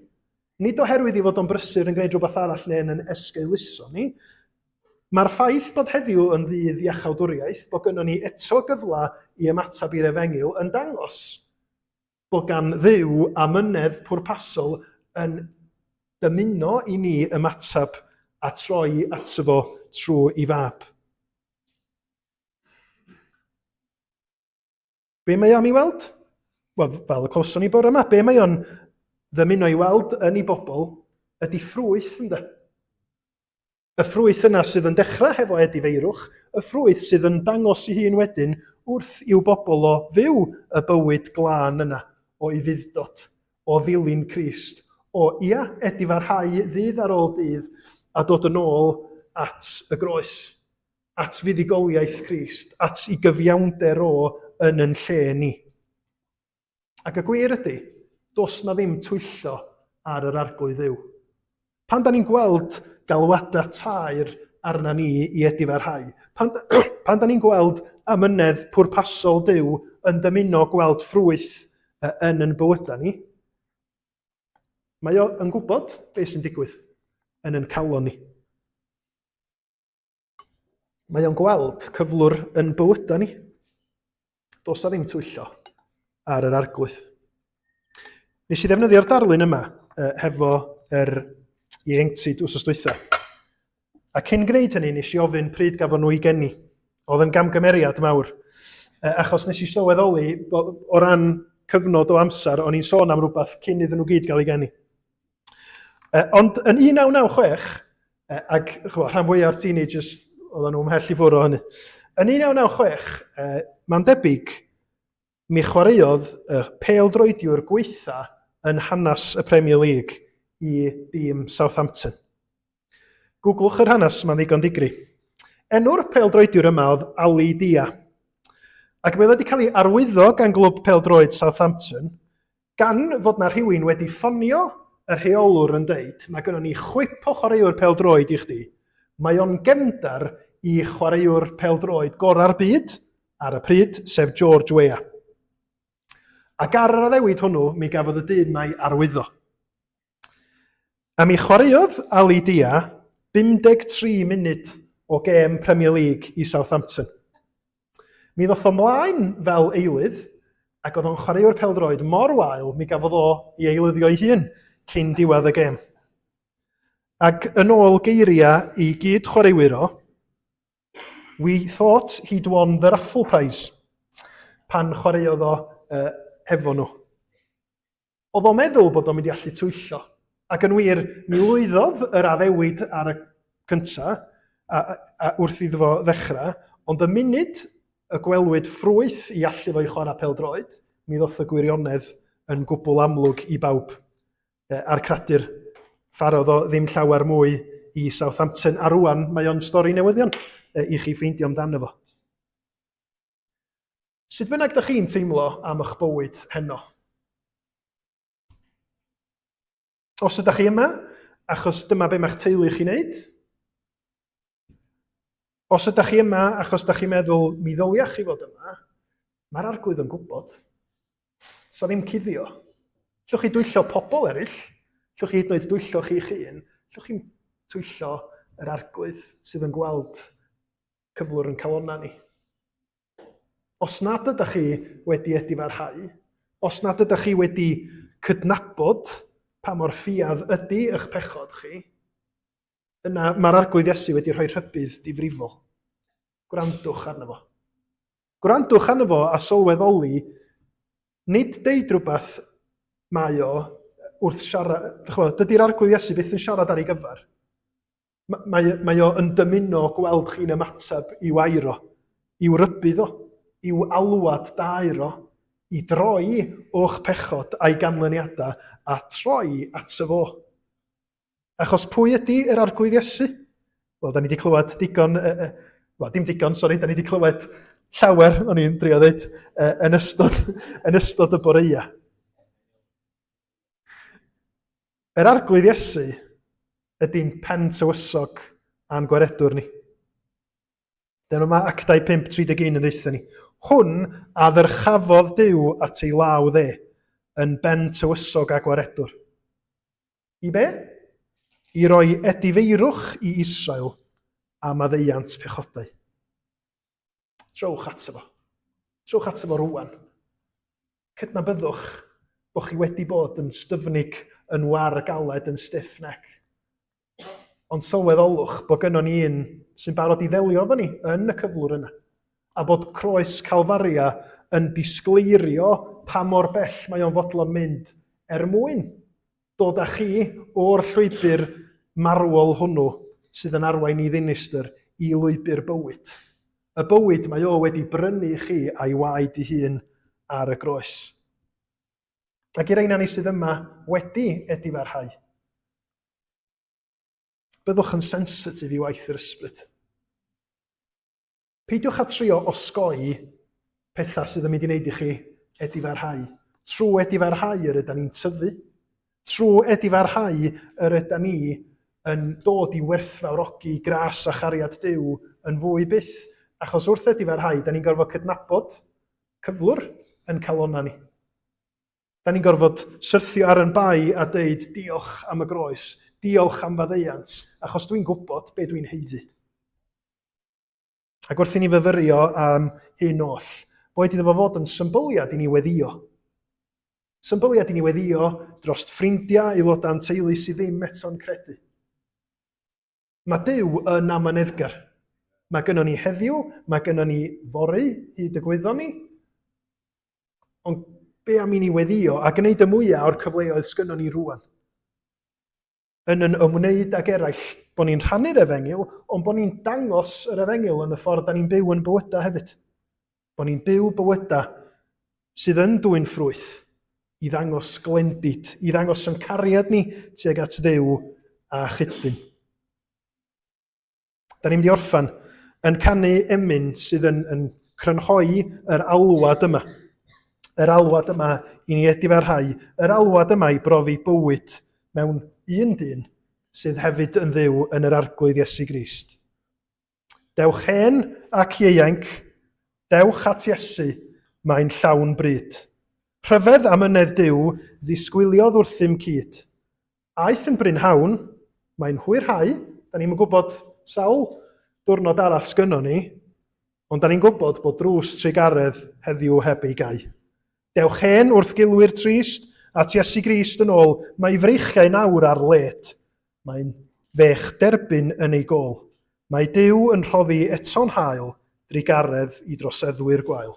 nid oherwydd i fod o'n brysur yn gwneud rhywbeth arall neu'n yn esgeuluso ni. Mae'r ffaith bod heddiw yn ddydd iachawdwriaeth, bod gynnon ni eto gyfle i ymateb i'r efengyl yn dangos bod gan Dduw amynedd pwrpasol yn dymuno i ni ymateb a troi ato fo trwy i fab. Be mae o am ei weld? Wel, fel y clywson ni bore yma, be mae o'n ddymuno i weld yn ei bobl ydy ffrwyth, ynddo? Y ffrwyth yna sydd yn dechrau hefo edifeirwch, y ffrwyth sydd yn dangos ei hun wedyn wrth i'w bobl o fyw y bywyd glân yna o ufudd-dod, o ddilyn Crist, o ia, edifarhau ddydd ar ôl dydd a dod yn ôl at y groes, at fuddugoliaeth Crist, at i gyfiawnder o yn yn lle ni. Ac y gwir ydy, does na ddim twyllo ar yr arglwydd Dduw. Pan da ni'n gweld galwadau taer arna ni i edifarhau, pan, pan da ni'n gweld amynedd pwrpasol Duw yn dymuno gweld ffrwyth yn yn bywydau ni, mae o yn gwybod beth sy'n digwydd yn yn calon ni. Mae o'n gweld cyflwr yn bywydau ni. Does na ddim twyllo ar yr arglwydd. Nes i ddefnyddio'r darlun yma uh, hefo yr ieuenctid wsos dwytha. A cyn gwneud hynny, nes i ofyn pryd gafon nhw i geni. Oedd yn gamgymeriad mawr. Uh, achos nes i sylweddoli o ran cyfnod o amser, o'n i'n sôn am rhywbeth cyn iddyn nhw gyd gael ei geni. Uh, ond yn 1996, uh, ac chwa, rhan fwyaf o'r teenagers oedden nhw ymhell i ffwrdd o hynny, yn 1996, uh, mae'n debyg, mi chwaraeodd y pêl-droediwr gweitha yn hanes y Premier League i dîm Southampton. Googlwch yr hanes, mae'n ddigon digri. Enw'r pêl-droediwr yma oedd Ali Dia. Ac mae wedi cael ei arwyddo gan glwb pêl-droed Southampton Gan fod 'na rhywun wedi ffonio y rheolwr yn deud, mae gynnon ni chwip o chwaraewr pêl-droed i chdi, mae o'n gefndar i chwaraewr pêl-droed gorau'r byd ar y pryd, sef George Weah. Ac ar yr addewid hwnnw, mi gafodd y dyn 'ma ei arwyddo. A mi chwaraeodd Ali Dia 53 munud o gêm Premier League i Southampton. Mi ddoth o mlaen fel eilydd, ac oedd o'n chwaraewr pêl-droed mor wael, mi gafodd o i eilyddio ei hun cyn diwedd y gêm. Ac yn ôl geiriau i gyd chwaraewyr o, we thought he'd won the raffle prize pan chwaraeodd o uh, hefo nhw. Oedd o'n meddwl bod o'n mynd i allu twyllo. Ac yn wir, mi lwyddodd yr addewid ar y cynta, a, a, a wrth iddo fo ddechrau, ond y munud y gwelwyd ffrwyth i allu fo i chwarae pêl-droed, mi ddoth y gwirionedd yn gwbl amlwg i bawb. E, a'r cradur ffarodd o ddim llawer mwy i Southampton, a rwan mae o'n stori newyddion e, i chi ffeindio amdano fo. Sut bynnag da chi'n teimlo am eich bywyd heno? Os ydych chi yma, achos dyma be mae'ch teulu chi'n neud. Os ydych chi yma achos da chi'n meddwl mi ddyliach chi fod yma, mae'r arglwydd yn gwybod. Sa ddim cuddio. Llwch chi dwyllo pobl eraill, llwch chi hyd yn oed dwyllo chi'ch hun, llwch chi'n twyllo yr arglwydd sydd yn gweld cyflwr yn calonna ni. Os nad ydych chi wedi edifarhau, os nad ydych chi wedi cydnabod pa mor ffiadd ydy eich pechod chi, yna mae'r Arglwydd Iesu wedi rhoi rhybudd difrifol. Gwrandwch arno fo. Gwrandwch arno fo a sylweddoli, nid deud rhywbeth mae o wrth siarad, chwa, dydy'r Arglwydd Iesu byth yn siarad ar ei gyfer. Mae, mae o yn dymuno gweld chi'n ymateb i'w air o, i'w rybudd o, i'w alwad daer o, i droi o'ch pechod a'i ganlyniadau a troi ato fo. Achos pwy ydy yr Arglwydd Iesu? Wel, da ni wedi clywed digon, uh, uh, wel, dim digon, sori, da ni wedi clywed llawer, o'n i'n drio dweud, uh, yn, ystod, yn ystod y boreia. Yr Arglwydd Iesu ydy'n pen tywysog a'n gwaredwr ni. Dyna mae Actau 5.31 yn ddeutha ni. Hwn a ddyrchafodd Duw at ei law dde, yn ben tywysog a gwaredwr. I be? I roi edifeirwch i Israel a maddeuant pechodau. Trowch ato fo. Trowch ato fo rwan. Cydnabyddwch bod chi wedi bod yn styfnig, yn war galed, yn stiff neck. Ond sylweddolwch bod gynnon ni un sy'n barod i ddelio efo ni yn y cyflwr yna. A bod croes Calfaria yn disgleirio pa mor bell mae o'n fodlon mynd er mwyn dod â chi o'r llwybr marwol hwnnw sydd yn arwain i ddinistr i lwybr bywyd. Y bywyd mae o wedi brynu i chi a'i waed ei hun ar y groes. Ac i'r reina ni sydd yma wedi edifarhau, byddwch yn sensitif i waith yr ysbryd. Peidiwch â trio osgoi pethau sydd yn mynd i wneud i chi edifarhau. Trwy edifarhau yr ydan ni'n tyfu. Trwy edifarhau yr ydan ni yn dod i werthfawrogi gras a chariad Duw yn fwy byth. Achos wrth edifarhau, da ni'n gorfod cydnabod cyflwr yn calonnau ni. Da ni'n gorfod syrthio ar yn bai a deud diolch am y groes, diolch am faddeuant, achos dwi'n gwybod be dwi'n haeddu. Ac wrth i ni fyfyrio am hyn oll, boed iddo fo fod yn symbyliad i ni weddio. Symbyliad i ni weddio dros ffrindiau, aelodau'n teulu sydd ddim eto'n credu. Mae Duw yn amyneddgar. Mae gynnon ni heddiw, mae gynnon ni fory, hyd y gwyddon ni. Ond be am i ni weddio a gwneud y mwyaf o'r cyfleoedd sgynnon ni rwan? yn yn ymwneud ag eraill, bod ni'n rhannu'r efengyl, ond bod ni'n dangos yr efengyl yn y ffordd da ni'n byw yn bywydau hefyd. Bod ni'n byw bywydau sydd yn dwyn ffrwyth i ddangos glendid, i ddangos yn cariad ni tuag at Dduw a chydlyn. Da ni'n mynd i orffen yn canu emyn sydd yn, yn crynhoi yr alwad yma. Yr alwad yma i ni edifarhau, yr alwad yma i brofi bywyd mewn un dyn sydd hefyd yn ddiw yn yr Arglwydd Iesu Grist. Dewch hen ac ieuainc, dewch at Iesu, mae'n llawn bryd. Rhyfedd am ynedd Duw ddisgwyliodd wrthym cyd. Aeth yn brynhawn, mae'n hwyrhau, da ni'm yn gwybod sawl diwrnod arall sgynnon ni, ond da ni'n gwybod bod drws trugaredd heddiw heb ei gau. Dewch hen wrth gilwyr trist, at Iesu Grist yn ôl, mae freichiau nawr ar led. Mae'n fech derbyn yn ei gôl. Mae Duw yn rhoddi eto'n hael, drugaredd i droseddwyr gwael.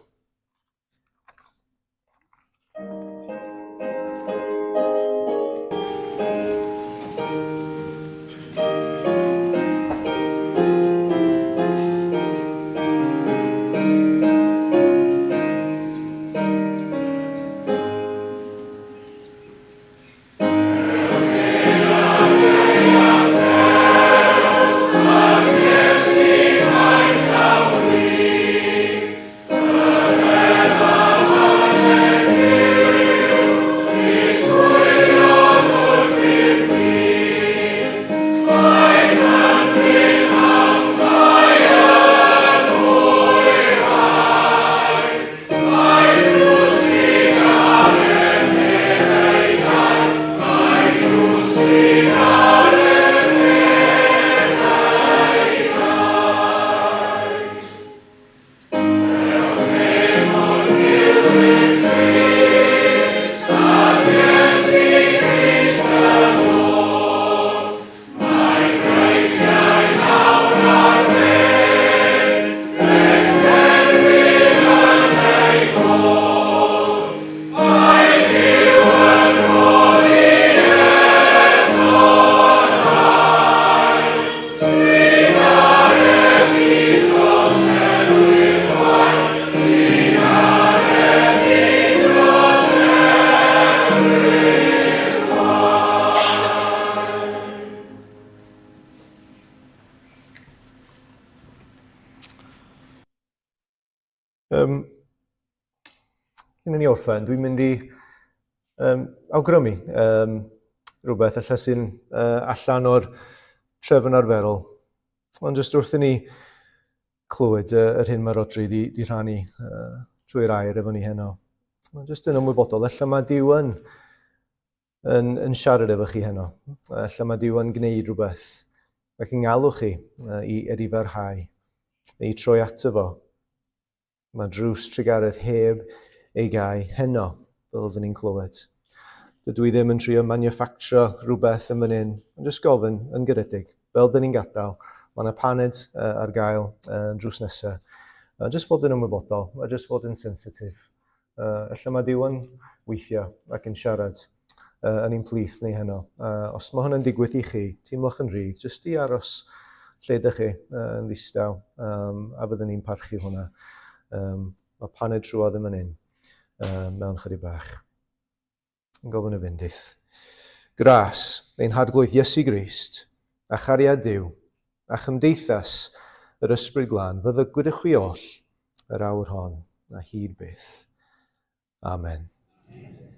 Um, cyn i ni orffen, dwi'n mynd i um, awgrymu um, rhywbeth allan sy'n uh, allan o'r trefn arferol. Ond jyst wrth i ni clywed yr hyn mae Rodri di, di rhannu trwy'r air efo ni heno. Ond jyst yn ymwybodol, ella mae Duw yn, yn, yn siarad efo chi heno. Ella mae Duw yn gwneud rhywbeth ac yn galw chi i edifarhau, i troi ato fo. Mae drws trugaredd heb ei gau heno, fel oeddwn ni'n clywed. Dydw i ddim yn trio manufacturo rhywbeth yn fan hyn, ond jyst gofyn yn garedig, fel dyn ni'n gadael, mae yna paned uh, ar gael uh, yn drws nesaf. Uh, jyst fod yn ymwybodol, a jyst fod yn sensitif. Uh, ella mae Duw yn weithio ac yn siarad uh, yn ein plith ni heno. Uh, os mae hwnna'n digwydd i chi, teimlwch yn rhydd, jyst i aros lle ydych chi uh, yn ddistaw, um, a fyddwn ni'n parchu hwnna. Um, mae paned trwodd yn fan hyn, uh, mewn chydig bach. Yn gofyn y fendith. Gras, ein harglwydd Iesu Grist, a chariad Duw, a chymdeithas yr Ysbryd Glân, fyddygwyd y chwi oll yr awr hon, a hyd byth. Amen. Amen.